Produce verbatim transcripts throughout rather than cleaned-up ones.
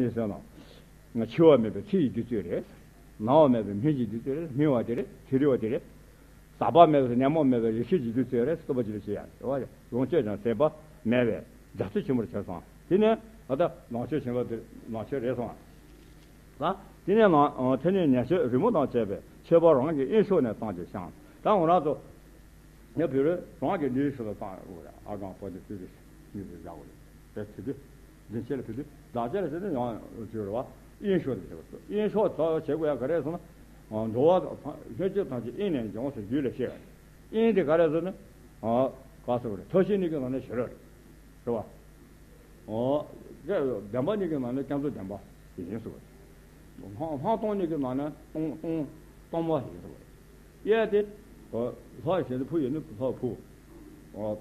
ཡིན་ཟེར་ན། འཆི་བ་མེད་པའི་ཚེ་ཡི་རྒྱུ་ཚོད་རེད། ན་བ་མེད་པའི་སྨིན་བྱེད་ཀྱི་རྒྱུ་ཚོད་རེད། སྨིན་པ་དེ་རེད། དྲི་རི་བ་དེ་རེད། ཟག་པ་མེད་པའི་ཉོན་མོངས་མེད་པའི་རེག་བྱའི་རྒྱུ་ཚོད་རེད། རྟོག་པ་ཅི་ལ་ཞེས་ཡང་རེད་བ། ལོངས་སྤྱོད་ཀྱང་ཟད་པ་མེད་པའི་རྒྱ་མཚོ་ཆེན་པོར་གྱུར་སོང་། དེ་ནས་ད་ལྟ་ལོངས་སྤྱོད་བྱིན་རླབས་དེ་ལོངས་སྤྱོད་རེད་སོང་། ལ། དེ་ནས་ལ་དེ་ནས་ཉེར་སྤྱོད་རི་མོ་དང་བཅས་པའི་མཆོད་པ་རང་གི་དབྱིངས་ཕྱོགས་ནས་བཏང་སྟེ་བཤམས། ད་ང་རང་ཚོ་ཡང་བོད་རིགས་རང་གི་ལུས་སུ་ལ་བཏང་དགོས་རེད། ཨ་གང་པོ་དེ་བོད་རིགས་ཉིད་དུ་བཞག་དགོས་རེད། དེ་དེ་དུས་འཛིན་ཆེ་ལ་དེ་དུས་ཡང་བརྗོད་རེད་བ། དབྱིངས་ཕྱོགས་དེ་བྱེད་དགོས། དབྱིངས་ཕྱོགས་དེ་བྱེད་དགོས་ཡ་ག་རེ་ཟེར་ན། འགྲོ་བ་ལྷན་སྐྱེས་ཐམས་ཅད་དབྱིངས་ནས་འབྱུང་ཟེར་རྒྱུད་ལ་བཤད། དབྱིངས་དེ་ག་རེ་ཟེར་ན། ག་ཟེར་བ་རེད། མཐའ་བཞི་གཉིས་ཀྱི་ནང་ནས་ཤེས་རབ་རེད། རེད་བ། ཨོ། བདེན་པ་གཉིས་ཀྱི་ནང་ནས་བསྐྱེད་རྫོགས་བདེན་པ་ཡིན་ཟེར་བ། ལྷག་ལྷག་མཐོང་གཉིས་ཀྱི་ནང་ནས་སྟོང་སྟོང་སྟོང་པ་ཡིན་ཟེར་བ། གཡས་དེ། ལྷ་ཞེས་ནི་ཕུ་ཡིན་ནི་ལྷ་ཕུ། ཨོ།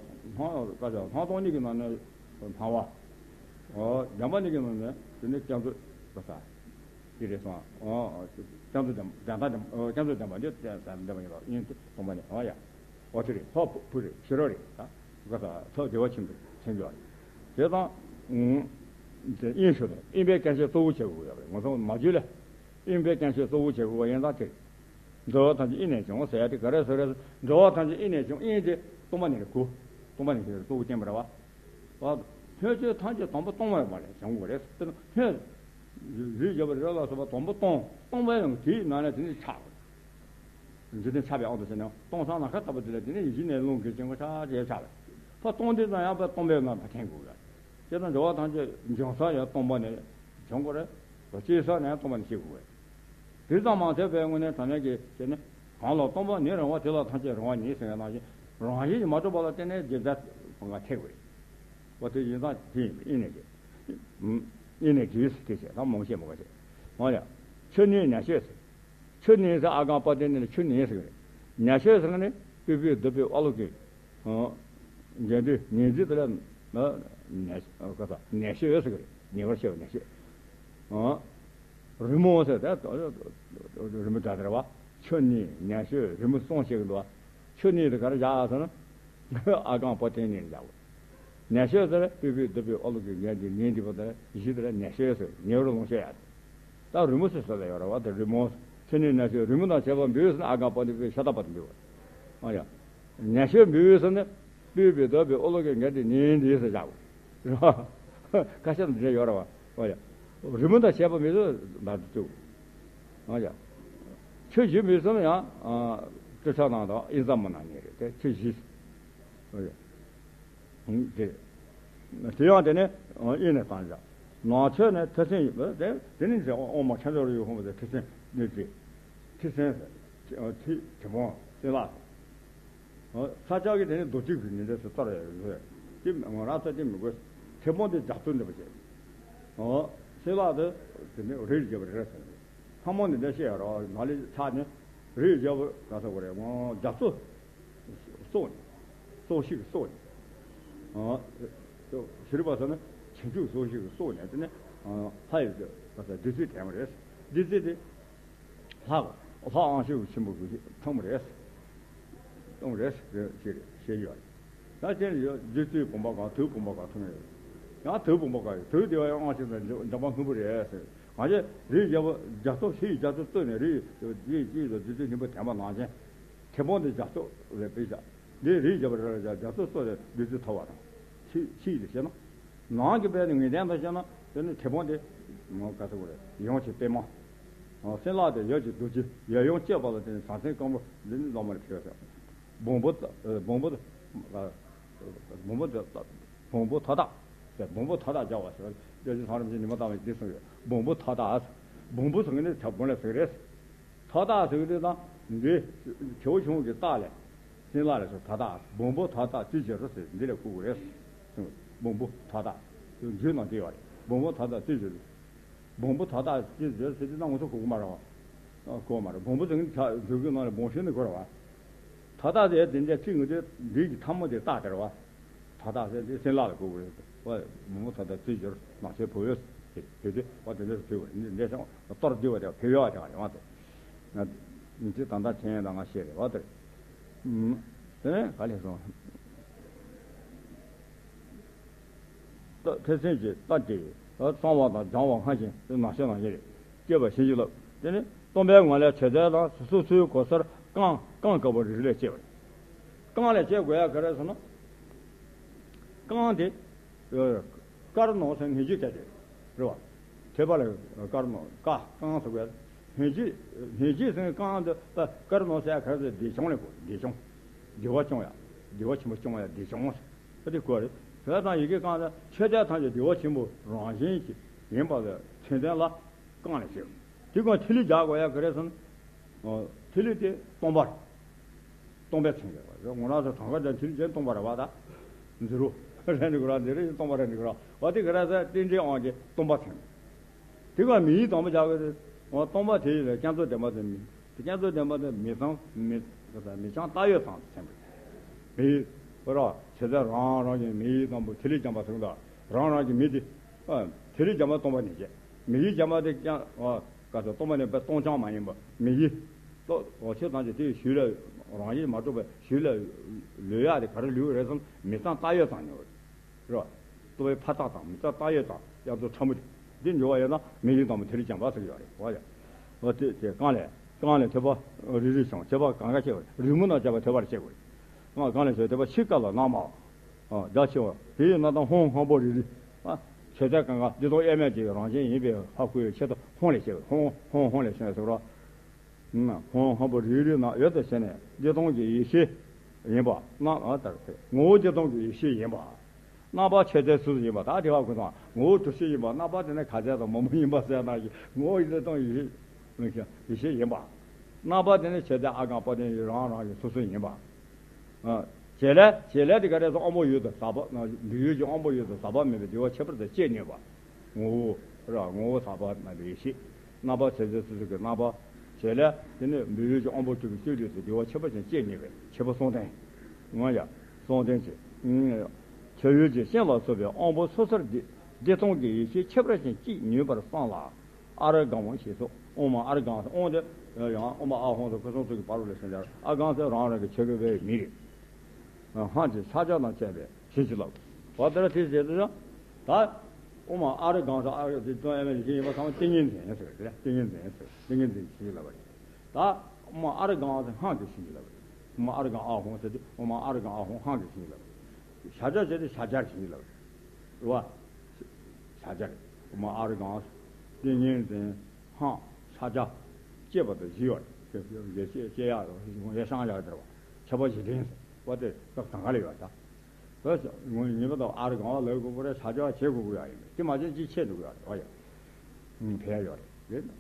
ལྷག་ལྷག་མཐོང་གཉིས་ཀྱི་ནང་ནས་སྣང་བ། ཨོ། བདེན་པ་གཉིས་ཀྱི་ནང་ནས་དེ་ནི་བསྐྱེད་རྫོགས་པ་ས། དེ་རེད་སོང་། ཨོ། བསྐྱེད་རྫོགས་བདེན་པ་བདེན་པ་བདེན་པ་བདེན་པ་འདི་བདེན་པ་ཡིན་ལ་ཡིན་ཏེ་སྟོང་པ་ནི་ཨོ་ཡ། ཨོ་དེ་རེད། ལྷ་ཕུ་རེད། ཤེས་རབ་རེད། ད་ག་ས་ལྷ་བདེ་བ་ཆེན་པོ་ཆེན་པོ་རེད། དེ་དང་། དབྱིངས་ཤོད་དང་དབྱིངས་པའི་སྐྱེ་མཆེད་གཙོ་བོ་བྱེད་དགོས་ཡོད་རེད། ང་ཚོ་མ་རྒྱུད་ལ་དབྱིངས་པའི་སྐྱེ་མཆེད་གཙོ་བོ་བྱེད་དགོས་པ་ཡིན་ཙང་དེ་རེད། འགྲོ་བ་ཐམས་ཅད་དབྱིངས་ནས་བྱུང་ཟེར་ཡ་དེ་ག་རེ་ཟེར་རེད། འགྲོ་བ་ཐམས་ཅད་དབྱིངས་ནས་བྱུང་། དབྱིངས་དེ་སྟོང་པ་ཉིད་ལ་གོ། སྟོང་པ་ཉིད་ཀྱི་གཙོ་བོ་བསྟན་པ་རེད་བ། ལྷན་སྐྱེས་ཐམས་ཅད་དང་པོ་སྟོང་པ་ཡོད་པ་ལས་བྱུང་དགོས་རེད། དེ་ནི་ལྷན། རིགས་བརྒྱ་པ་རི་རབ་ལ་སོགས་པ་དང་པོ་སྟོང་། སྟོང་པའི་ཡང་དེའི་ནང་ནས་དེ་ནི་ཆགས། འཇིག་རྟེན་ཆགས་པའི་དབང་དུ་བྱས་ནས་སྟོང་སང་ན་ཁ་ལྟ་བུ་དེ་ལ་དེ་ནི་ཡིད་བཞིན་ནས་རླུང་གིས་བྱིང་བ་ཆགས་བྱས་ཆགས་པས། ཕ་སྟོང་དེ་ཙམ་ཡང་ཕ་སྟོང་པའི་ངང་ཕ་འཐེན་དགོས་རེད། དེ་དང་འགྲོ་བ་ཐམས་ཅད་འབྱུང་ས་ཡང་སྟོང་པ་ནས་བྱུང་དགོས་རེད། སྐྱེ་ས་ནས་སྟོང་པ་ནས་སྐྱེ་དགོས་རེད། དེ་ཙམ་མ་ཟད་པའི་ངོས་ནས་དྲང་གནས་ཀྱི་བྱས་ནས་གང་ལ་སྟོང་པ་ཉིད་རང་བ་དེ་ལ་ཐམས་ཅད་རང་བ་ཉིད་ཟེར་བའི་ནང་བཞིན་རང་བཞིན་གྱིས་མ་གྲུབ་པ་ལ་བརྟེན་ནས་རྗེས་འབྲས་གང་ག་འཐད་དགོས་རེད། འོ་དེ་ཡིན་ཙང་དེ་ཡིན་པས་ཨེ་ནས་ཀྱི། ཨེ་ནས་ཀྱི་ཟེར་དེ་བྱས་ད་མང་ཤེས་མང་བ་བྱས། འོ་ཡ། ཆོས་ནི་ཉེར་སྤྱོད་ཟེར། ཆོས་ནི་ཟེར་ཨ་གང་པོ་ཏི་ནི་ལ་ཆོས་ནི་ཟེར་གི་རེད། ཉེར་སྤྱོད་ཟེར་གི་ནི་སྤྲུལ་པས་བསྡུས་པའི་ཨོ་ལོ་ཀི། འགལ་འདུ་ངེས་འཛིན་དེ་ལ་ཉེར་ཉེར་སྤྱོད་ཟེར་གི་རེད། ཉེ་བར་སྤྱོད་པ་ཉེར་སྤྱོད། རི་མོ་ཟེར་ད་རི་མོ་འདྲ་དེ་རེད་བ། ཆོས་ནི་ཉེར་སྤྱོད་རི་མོ་གསུམ་བཤད་གི་འདུག་བ། ཆོས་ནི་དེ་ག་རེ་བཞག་ཟེར་ན། ཨ་གང་པོ་ཏི་ནི་ལ་བཞག་གོ། ཉེར་སྤྱོད་ཟེར་སྤྲུལ་པས་བསྡུས་པའི་ཨོ་ལོ་ཀི་ངེས་འདི་ངེས་འདི་པོ་དེ་བཞི་དེ་ལ་ཉེར་སྤྱོད་ཟེར། ཉེ་བར་ལོངས་སྤྱོད་ཡ། ད་རི་མོ་ཟེར་ས་ལ་ཡོད་རེད་བ། དེ་རི་མོ། ཆོས་ནི་ཉེར་སྤྱོད་རི་མོ་དང་བཅས་པ་འབུལ་ཟེར་ན་ཨ་གང་པོ་ཏི་པའི་ཤ་སྟག་པ་དེ་འབུལ་བ། ཨ་ཡ། ཉེར་སྤྱོད་འབུལ་ཟེར་ན་སྤྲུལ་པས་བསྡུས་པའི་ཨོ་ལོ་ཀི་ངེས་འདི་ངེས་འདི་ཟེར་བཞག་གོ། རེད་བ། ཁ་ཤས་འདི་འདྲ་ཡོད་རེད་བ། ཨ་ཡ། རི་མོ་དང་བཅས་པ་མི་ཟེར་ད་དུ་བཅུག་ཨ་ཡ། ཆོས་བཞི་མི་གསུམ་ཡང་། ཨ། ཏི་ཤ་ནང་དང་ཨིན་ས་མོ་ནང་ནས་རེད་དེ་ཆོས་བཞི། ཨ་ཡ། དེ། དེ་ཡང་དེ་ནི་ཨེ་ནས་བཏང་བཞག་ནང་ཆོས་ནི་ཐེག་ཆེན་ཡིན་པ་དེ་དེ་ནི་ཟེར་དབུ་མ་མཁྱེན་བརྩེ་རིགས་ཀྱི་ཕུང་པོ་དེ་ཐེག་ཆེན་ནི་ཅི། ཐེག་ཆེན་ཟེར། ཐེག་དེ་སྤོང་སེམས་ལ། ས་སྐྱ་གི་དེ་ནི་རྡོ་རྗེ་གི་ནི་འདྲ་སུ་ལྟར་ཡོད་རེད། དེ་ང་རང་ཚོ་དེ་མི་དགོས། ཐེག་དཔོན་དེ་རྒྱ་མཚོ་འདྲ་པོ་བྱས། སེམས་ལ་དེ་དེ་ནི་རིགས་བརྒྱ་པ་རེད་ཟེར། ལྷ་མོ་ནི་འདྲ་བཤད་ཡོད་རེད། ང་ལས་ཆགས་ནས་རིགས་བརྒྱ་པ་ག་ས་གོ་རེད། རྒྱ་མཚོ། སྲོག་ནས། སྲོག་ཤིང་གི་སྲོག་ནས། ཨ། ཤེས་རབ་པ་ཟེར་ན་བྱང་ཆུབ་སྲོག་ཤིང་གི་སྲོག་ནས་དེ་ནས་ལྷ་ཡི་བདུད་རྩི་དྲན་པ་རེད། བདུད་རྩི་དེ་ལྷ། ལྷ་དབང་ཕྱུག་ཆེན་པོ་གི་ཐོབ་རེད། ཐོབ་རེད་ཞེས་ཞེས་ཡོད། ད་དེ་ནས་བདུད་རྩིའི་བུམ་པ་གང་དུག་བུམ་པ་གང་ཐོབ་ཡོད། ཡང་དུག་བུམ་པ་གང་ཡོད། དུག་དེ་བ་ཡང་དབང་ཕྱུག་དང་འཇམ་དཔལ་སྔོན་པོ་རེད་ཟེར། གང་ཅི་རིགས་བརྒྱ་པོ་རྒྱ་མཚོ་ཤིང་རྒྱ་མཚོ་བཙོས་ནས་རིགས་རིགས་རྒྱུད་དང་བདུད་རྩི་སྙིང་པོ་དྲན་པ་ནང་བཞིན། ཐེག་དཔོན་དེ་རྒྱ་མཚོ་ལས་དཔེ་བཞག་འདི་རིགས་བརྒྱ་པ་རེ་རེ་རྒྱ་མཚོ་སོགས་ལས་བདུད་རྩི་ཐོབ་པ་དང་། ཕྱིས་ཕྱིས་ལ་བཤད་ན། ནང་གི་དཔེ་ནི་ངེས་གཏན་དུ་བཤད་ན་དེ་ནི་ཐེག་དཔོན་དེ། ངོ་ག་ཚོད་དགོས་རེད། ཡོངས་ཀྱི་པད་མ། སྲིན་ལག་དེ་ཡབ་ཀྱི་རྡོ་རྗེ། ཡབ་ཡུམ་གཅོད་པ་ལ་བརྟེན་ནས་ཟང་ཟིང་སྐོར་མོ་འདི་ནི་བླ་མར་ཕེབས་ཟེར། སྦོམ་པོ། སྦོམ་པོ། སྦོམ་པོ། སྦོམ་པོ་མཐའ་དག་ཟེར། སྦོམ་པོ་མཐའ་དག་སྦྱར་བ་ཟེར། སྐྱབས་རྗེ་ཚངས་རིན་པོ་ཆེས་ཉི་མ་བཏང་བའི་འདི་གསུངས་ཡོད། སྦོམ་པོ་མཐའ་དག་སྦོམ་པོ་ཟེར་མཁན་ནི་ཐབ་སྦོམ་ལ་ཟེར་གི་རེད། མཐའ་དག་ཟེར་གི་དེ་དང་འདི་ཁྱེའུ་ཆུང་གི་རྟགས་ལས། སྲིན་ལག་ལས་སུ་མཐའ་དག་སྦོམ་པོ་མཐའ་དག་རྩི་བྱེད་རོ་ཟེར་འདི་ལས་ཁུག་གི་རེད། སྦོམ་པོ་མཐའ་དག་རྒྱུད་ནང་དེ་ཡོད་རེད། སྦོམ་པོ་མཐའ་དག་རྩི་བྱེད་རོ། སྦོམ་པོ་མཐའ་དག་རྩི་བྱེད་རོ་ཟེར་དེ་ན་ང་ཚོ་གོ་གི་མ་རེད་བ། གོ་མ་རེད། སྦོམ་པོ་ཟེར་མཁན་ཆ་འཇུག་གི་ནང་ལ་སྦོམ་ཤོས་ནི་གོ་རེད་བ། མཐའ་དག་དེ་དེ་འདྲ་ཁྲིད་ངོ་དེ་འདི་གི་ཐ་མ་དེ་རྟགས་དེ་རེད་བ། མཐའ་དག་ཟེར་དེ་སྲིན་ལག་ལ་གོ་དགོས་རེད། ཨོ། མུ་མུ་མཐའ་དག་རྩི་བྱེད་རོ། ནགས་ཚལ་བུ་ཡོད། དེ་དེ་དེ་ཨོ་དེ་འདྲ་ཞིག་བུ་ཡོད་འདི་འདྲ་ཞིག་གཏོར་བསྡུས་པ་དེ་བུ་ཡོད་དེ་ག་རེད་བ་དེ། ང་དེ་ད་ལྟ་མཁྱེན་ཡོན་དང་ང་ཤེས་རེད་བ་དེ། དེ་ནས་ག་ལས་སོང་། ཐེག་ཆེན་གྱི་རྟགས་ཀྱི་ གཙང་བ་དང་སྦྱང་བ་སྔར་བཞིན་ནང་བཞིན་ནང་བཞིན་རེད། སྐྱེས་པ་བྱིན་གྱིས་བརླབས། དེ་ནི་སྟོན་པའི་ངང་ལས་བྱེད་ཚད་དང་སོ་སོའི་གོ་སར་རྐང་རྐང་དཀར་པོ་རེ་རེ་ལས་སྐྱེ་བ་རེད། རྐང་ལས་སྐྱེ་དགོས་ཡ་ག་རེ་ཟེར་ན། རྐང་དེ་དཀར་ནག་ཟེར་ནི་རྒྱུ་དེ་རེད་བ། ཐོད་པ་ལ་དཀར་ནག་ཀ་རྐང་ཟེར་བས། སྨིག་རྒྱུ། སྨིག་རྒྱུ་ཟེར་ནི་རྐང་དེ་དཀར་ནག་ཟེར་ཡ་ག་རེ་ཟེར། བདེ་སྐྱོང་ལས་གོ། བདེ་སྐྱོང་། བདེ་བ་སྐྱོང་ཡ། བདེ་བ་ཆེན་པོ་སྐྱོང་ཡ་བདེ་སྐྱོང་ཟེར། ད་དེ་གོ་རེད། དེ་དང་ཡི་གེ་གང་ལྟར་ཆོས་ཅན་ཐམས་ཅད་བདེ་བ་ཆེན་པོ་རང་བཞིན་གྱིས་ཡིན་པ་ལ་མཚོན་དོན་ལ་རྐང་ལས་བྱེད། དེ་གང་ཐིག་ལེ་རྒྱག་དགོས་ཡ་ག་རེ་ཟེར་ན། ཐིག་ལེ་དེ་སྟོང་པ་རེད། སྟོང་པའི་མཚོན་དོན་རེད། ངོ་ན་ཚོ་གྲངས་ཀ་ཅན་ཐིག་ལེ་ཅན་སྟོང་པ་རེད་བ། ད་འཛི་རུ་རེད་འདུག་ར། འཛི་རུ་ཡིན་སྟོང་པ་རེད་འདུག་ར། བ་དེ་ག་རེ་ཟེར། རྟེན་འབྲེལ་དབང་གིས་སྟོང་པ་མཚོན། དེ་གང་མིང་ཡིག་དང་པོ་རྒྱག་གི་རེད། འོ་སྟོང་པ་དེ་ཡིན་ལ་རྐྱང་ཚོ་བདེན་པ་དེ་མིང་། དེ་རྐྱང་ཚོ་བདེན་པ་དེ་མིང་ཙམ་མིང་། མིང་རྐྱང་ལྟ་ཡོད་ཙམ་དུ་ཚན་པ་རེད། མིང་ཡིག་ཁོ་ར་བྱེད་ཚད་རང་རང་གི་མིང་ཡིག་དང་པོ་ཐིག་ལེ་རྐྱང་པ་ཚོ་དང་རང་རང་གི་མིང་དེ། ཨ། ཐིག་ལེ་རྐྱང་པ་སྟོང་པ་ནས་བྱས། མིང་ཡིག་རྐྱང་པ་དེ་རྐྱང་། ཨ། ག་ཚོད་སྟོང་པ་ནས་པ་སྟོང་རྐྱང་མ་ཡིན་པ་མིང་ཡིག་ལོ། འོ་ཆོས་ཐམས་ཅད་དེ་ཞུས་ལ་རང་བཞིན་མ་གྲུབ་པ་ཞུས་ལ་ལུས་ཡག་དེ་ག་རེ་ལུས་རེད་ཟེར་ན་མིང་ཙམ་ལྟ་ཡོད་ཙམ་ཉོ་རེད། རོ། ལྟོ་བའི་འཕར་རྟགས་དང་མིང་ཙམ་ལྟ་ཡོད་དང་དབྱར་མཚོ་ཁྲ་མོ་དེ་འདི་འབྱོར་བ་ཡོད་ན་མིང་ཡིག་དང་པོ་ཐིག་ལེ་རྐྱང་པ་ཟེར་གྱི་ཡོད་རེད། འོ་ཡ། འོ་དེ་དེ་རྐང་ལས། རྐང་ལས་ཐོད་པ་རེ་རེ་བྱུང་། ཐོད་པ་གང་ག་བྱེད་པ་རེད། རི་མོ་ནང་བྱས་པ་ཐོད་པར་བྱེད་དགོས་རེད། རྐང་ལས་བྱས་ཐོད་པ་ཕྱི་དཀར་ལ་ནག་དམར། རྒྱ་ཆེ་བ་དེ་ཡི་ནང་དང་ཧོང་ཧོང་པོ་རེ་རེ། ཆོས་ཚན་གང་ག་བདེ་སྟོང་དབྱེར་མེད་ཀྱི་རང་བཞིན་ཡིན་པའི་ཧ་གོ་བའི་ཆེད་དུ་ཧོང་ལས་བྱེད་པ། ཧོང་ཧོང་ཧོང་ལས་བྱུང་ཟེར་རོ། ཧོང་ཧོང་པོ་རེ་རེ་ནང་འོད་དུ་བྱས་ནས་བདེ་སྟོང་གི་ཡེ་ཤེས་ཡིན་པ་རྣམ་ལྟར་ཐལ། ངོ་བོ་བདེ་སྟོང་གི་ཡེ་ཤེས་ཡིན་པ། རྣམ་པ་ཆོས་ཅན་སོ་སོ་ཡིན་པ། ད་དེ་བ་ཀུན་སྟོང་ངོ་བོ་གྲུ་བཞི་ཡིན་པ། རྣམ་པ་དེ་ནི་ག་ཚད་དང་མང་པོ་ཡིན་པ་ཟེར་ན་ཡི་ངོ་བོ་བདེ་སྟོང་ཡེ་ཤེས་ཡེ་ཤེས་ཡིན་པ། རྣམ་པ་དེ་ནི་ཆོས་ཅན་ཨ་གང་པོ་དེ་ཡི་རང་རང་གི་སོ་སོ་ཡིན་པ། བྱེད་ལས། བྱེད་ལས་དེ་ག་རེ་ཟེར། དབང་པོ་ཡུལ་དུ་ཟག་པ། འདུས་ཡུལ་གྱི་དབང་པོ་ཡུལ་དུ་ཟག་པ་མེད་པའི་བདེ་བ་ཁྱད་པར་དུ་སྐྱེ་ནུས་པ། ངོ་བོ་ར་ངོ་བོ་ཟག་པ་མེད་པའི་ཡེ་ཤེས། རྣམ་པ་ཆོས་ཅན་སོ་སོ་གི་རྣམ་པ། བྱེད་ལས་དེ་ནི་འདུས་ཡུལ་གྱི་དབང་པོ་སྤྲུལ་པའི་སྤྱོད་ལུས་སུ་བདེ་བ་ཁྱད་པར་ཅན་སྐྱེ་ནུས་པའི་ཁྱད་པར་གསུམ་ལྡན། ང་ཡ། གསུམ་ལྡན་གྱི། ཆོས་ཡུལ་གྱི་སྤྱན་ལ་སོགས་པའི་དབང་པོ་སོ་སོར་བདེ་བདེ་སྟོང་གི་ཡེ་ཤེས་ཁྱད་པར་ཅན་སྐྱེ་ནུས་པར་བསམ་ལ། ཨ་རུ་གང་བ་ཞེས་སོགས། ཨོཾ་ཨ་རུ་གང་ཟེར། ཨོཾ་དེ་ཡང་ཨོཾ་ཨཱཿཧཱུྃ་ཟེར་ཁུ་སིམ་སོགས་ཀྱི་བར་དུ་ལས་ཟེར་འདིར། ཨ་གང་ཟེར་རང་རང་གི་ཆོ་གའི་མིང་རེད། ཧཱ་ཅེས་ཕྱག་རྒྱ་དང་བཅས་པས་བྱིན་གྱིས་བརླབས། འོ་དེ་ལ་དེ་བྱེད་དུས་ད་ཨོཾ་ཨ་རུ་གང་ཟེར། ཨ་རུ་དེ་སྟོན་ཨེ་མེད་ཀྱི་ཡིན་པ་ཚང་མ་ཏིང་ངེ་འཛིན་ཟེར་རེད། ཏིང་ངེ་འཛིན་ཟེར། ཏིང་ངེ་འཛིན་བྱིན་གྱིས་བརླབས་པ་རེད། ད་ཨོཾ་ཨ་རུ་གང་ཟེར་ཧཱ་གིས་བྱིན་གྱིས་བརླབས་པ་རེད། ཨོཾ་ཨ་རུ་གང་ཨཱཿཧཱུྃ་ཟེར་དུས་ཨོཾ་ཨ་རུ་གང་ཨཱཿཧཱུྃ་ཧཱ་གིས་བྱིན་གྱིས་བརླབས་པ་རེད། ཕྱག་རྒྱ་བྱེད་དུས་ཕྱག་རྒྱར་བྱིན་གྱིས་བརླབས་པ་རེད། རེད་བ། ཕྱག་རྒྱ་རེད། ཨོཾ་ཨ་རུ་གང་། ཏིང་ངེ་འཛིན། ཧཱ། ཕྱག་རྒྱ། ཅེས་པ་དང་བཞི་ཡོད་རེད། ཡེ་ཤེས་ཡེ་ཤེས་ཡ་ཡེ་ཤང་ཡ་དེར་བ། ཁྱད་པར་བཞི་ལྡན་ཟེར་བ་དེ་སྐབས་གང་ག་ལ་ཡོད་ད། བ་ངོ་ཉིད་པ་དང་ཨ་རུ་གང་བ་ལ་དགོས་པ་རེད། ཕྱག་རྒྱ་བྱེད་དགོས་ཀྱི་ཡ་ཡིན་པས། དེ་མ་བྱས་ཅིག་ཆད་འགྲོ་གི་ཡོད་རེད་བ་ཡ། ཕན་ཡ་ཡོད་རེད།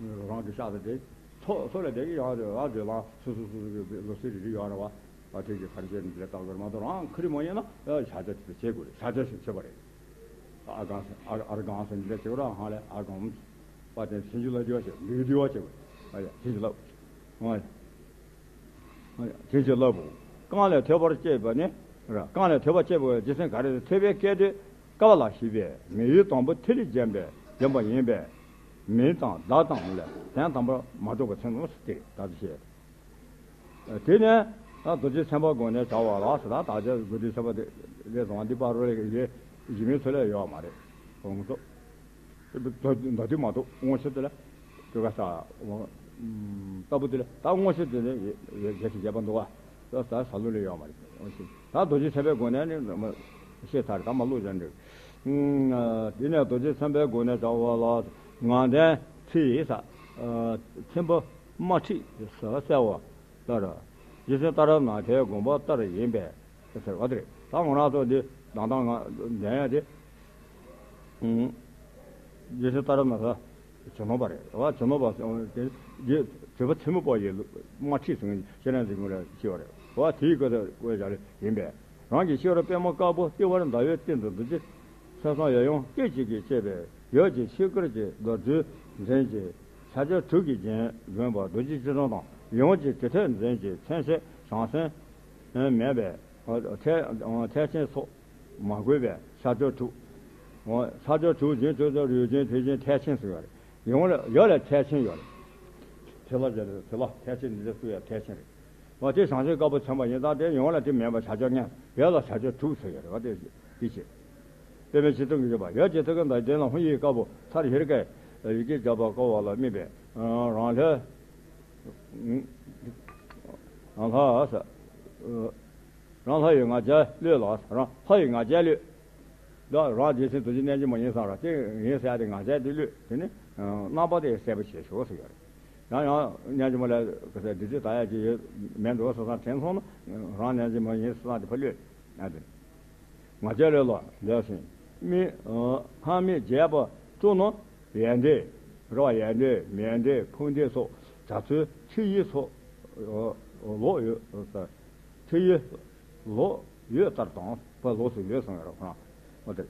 རེད། རང་གི་ཤག་ཏུ་དེ་ཚོ་ཚོ་ལ་བསྡད་ཀྱི་ཡོད་རེད་བ། དེ་ལ་སོ་སོ་སོ་སོ་གི་ལོ་སི་རི་རི་ཡོད་རེད་བ། ཨ་དེ་གི་ཕར་ཆེར་འདི་ལ་བཏགས་དགོས་མ་གཏོགས་རང་ཁུ་རི་མ་ཡིན་ན་ཨ་ཤ་ཆ་དེ་བྱེད་དགོས་རེད། ཤ་ཆ་ཞིག་བྱེད་པ་རེད། ཨ་གང་ཟེར་ཨ་ཨ་རུ་གང་ཟེར་འདི་ལ་བྱེད་དགོས་ར། ཧང་ལས་ཨ་གང་པ་དེ་བྱིན་གྱིས་བརླབས་རྒྱུ་བ་བྱེད། འདུས་རྒྱུ་བ་བྱེད་དགོས། ཨ་ཡ་བྱིན་གྱིས་བརླབས། ཨ་ཡ་བྱིན་གྱིས་བརླབས་པོ། རྐང་ལས་ཐོད་པར་བཅས་པ་ནི་ར། རྐང་ལས་ཐོད་པ་བཅས་པའི་རྒྱུ་མཚན་ག་རེ་ཟེར། ཐོད་པའི་སྐད་དོད་ཀ་བ་ལ་ཞེས་པའི་མིང་ཡུལ་དང་པོ་ཐིག་ལེ་བརྒྱན་པའི་བརྒྱན་པ་ཡིན་པས། མིང་དང་བརྡ་དང་ལས་དོན་དམ་པར་མ་གྲུབ་པ་མཚོན་ནོ་ཟེར་ཏེ་ད་དུ་བཤད། དེ་ནས་ད་རྡོ་རྗེ་སེམས་དཔའི་སྒོ་ནས་བྱ་བ་ལ་ཟེར། ད་ད་ཆ་རྡོ་རྗེ་སེམས་དཔའ་དེ་ལས་བཟང་འདི་པར་རོ་ལས་ཀྱི་གཞི་མིན་ཚུལ་ལས་ཡོད་མ་རེད། ཁོང་ཚོ་ད་དུས་མ་གཏོགས་དངོས་གཞི་དེ་ལ་དུ་ག་ས་ལྟ་བུ་དེ་ལ་ད་དངོས་གཞི་དེ་ལ་རྒྱ་ཆེ་རྒྱས་པ་འདུག་བ། ད་ད་ས་ལུ་ལས་ཡོད་མ་རེད། དངོས་གཞི་ད་རྡོ་རྗེ་སེམས་དཔའི་སྒོ་ནས་ནི་ཤེས་ཚར། ད་མ་བླུག་བཞག་འདུག་དེ་ནས་རྡོ་རྗེ་སེམས་དཔའི་སྒོ་ནས་བྱ་བ་ལ་ངག་འདོན་ཚིག་ཡིག་ས་ཚིམ་པ། དམར་ཁྲིད་ཟེར་གསལ་བ་ལྟར། རྗེ་བཙུན་ཏཱ་ར་ནཱ་ཐའི་དགོངས་པ་ལྟར་ཡིན་པས་ཟེར་བ་དེ་རེད། ད་ང་རང་ཚོ་འདི་དང་དང་ང་འདོན་ཡ་དེ། རྗེ་བཙུན་ཏཱ་ར་ནཱ་ཐ་ཇོ་ནང་པ་རེད་བ། ཇོ་ནང་པ་དེ་རྗེ་བྱེད་པ་ཚིམ་པ་ཡི་དམར་ཁྲིད་ཟེར་མཁན་སྤྱན་རས་གཟིགས་ངོ་ལ་ཤེས་པ་རེད་བ། དེའི་སྐད་དུ་བཀོད་བྱ་ཡིན་པས། རང་གི་ཤེས་རབ་པད་མོ་དཀར་པོ་ལྟེ་བར་ཟླ་འོད་སྟེང་དུ་རྡོ་རྗེ་ས་གསུམ་ཡབ་ཡུམ་སྐད་ཅིག་གིས་བསྐྱེད་པའི་ཡབ་ཀྱི་ཆོས་སྐུར་གྱི་རྡོ་རྗེ་འཛིན་གྱི་ཕྱག་རྒྱ་དྲུག་གིས་བརྒྱན་བརྒྱན་པ་རྡོ་རྗེ་སྤྱི་གསུམ་དང་། ཡུམ་གྱི་དྲི་ཐོད་འཛིན་གྱི་མཚན་བྱེད་བྱང་སེམས་མེད་པའི་ཐལ་ཐལ་ཆེན་སོགས་མ་གོས་པའི་ཕྱག་རྒྱ་དྲུག་ཕྱག་རྒྱ་དྲུག་འཛིན་དྲུག་ཏུ་རིག་འཛིན་དྲུག་འཛིན་ཐལ་ཆེན་ཟེར་བ་རེད། ཡུམ་ལ་ཡབ་ལ་ཐལ་ཆེན་ཡོད་རེད། དེ་ལ་དེ་ལ་ཐལ་ཆེན་འདི་ལ་བཏུ་ཡ་ཐལ་ཆེན་རེད། བ་དེ་བྱང་ཆུབ་དཀར་པོ་མཚོན་པ་ཡིན་ཙང་དེ་ཡོངས་ལ་དེ་མེད་པ་བྱ་སྤྱོད་ངན་ཡོད་ལ་བྱ་སྤྱོད་དྲུག་ཟེར་ཡོད་རེད་བ། དེ་དེ་བྱེད། པདྨའི་སྤྱི་གཙུག་གི་བཞུགས་པ། ཡབ་ཀྱི་ཐུགས་ཀའི་མདའ་གི་མདུན་ལ། ཧཱུྃ་ཡིག་དཀར་པོ་མཐར་བཞི་ཀའི་ཡི་གེ་བརྒྱ་པ་བཀོད་པ་ལ་དམིགས་པའི་རང་ལྷ། རང་ལྷ་ས། རང་ལྷ་ཡི་ང་རྒྱལ་གློད་ལ། རང་ལྷ་ཡི་ང་རྒྱལ་གློད། ད་རང་རྗེ་བཙུན་རྡོ་རྗེ་རྣལ་འབྱོར་མ་ཡིན་བསམ་ར་དེ་ཡིན་ཟེར་ཡ་དེ་ང་རྒྱལ་དེ་གློད། དེ་ནི་རྣམ་པ་དེ་གསལ་པོ་བྱེད་ཤོག་ཟེར་ཡ་རེད། ཡང་ཡང་རྣལ་འབྱོར་མ་ལ་ག་ས་བདུད་རྩི་ད་ཡ་ཅིག་ཡོད་མེད་འགྲོ་བསམ་བསམ་དྲན་སོང་ན་རང་རྣལ་འབྱོར་མ་ཡིན་བསམ་དེ་ཕར་གློད་ཡ་དེ། ང་རྒྱལ་གློད་ལ་ལེགས་ཤིང་མི་ལྷ་མི་བརྗེད་པ་སྤྲོ་ན། ཡར་ལྡན། རེད་བ། ཡར་ལྡན་མར་ལྡན་ཕུང་ལྡན་སོགས་བྱ་ཚུལ་ཕྱི་ཡི་སོགས་ལོག་ཡོད། ཕྱི་ཡི་ལོག་ཡོད་ལྟར་དང་། ཕར་ལོགས་སུ་ཡོད་གསུངས་ཡོད་རེད་ཁོ་རང་། འོ་དེ།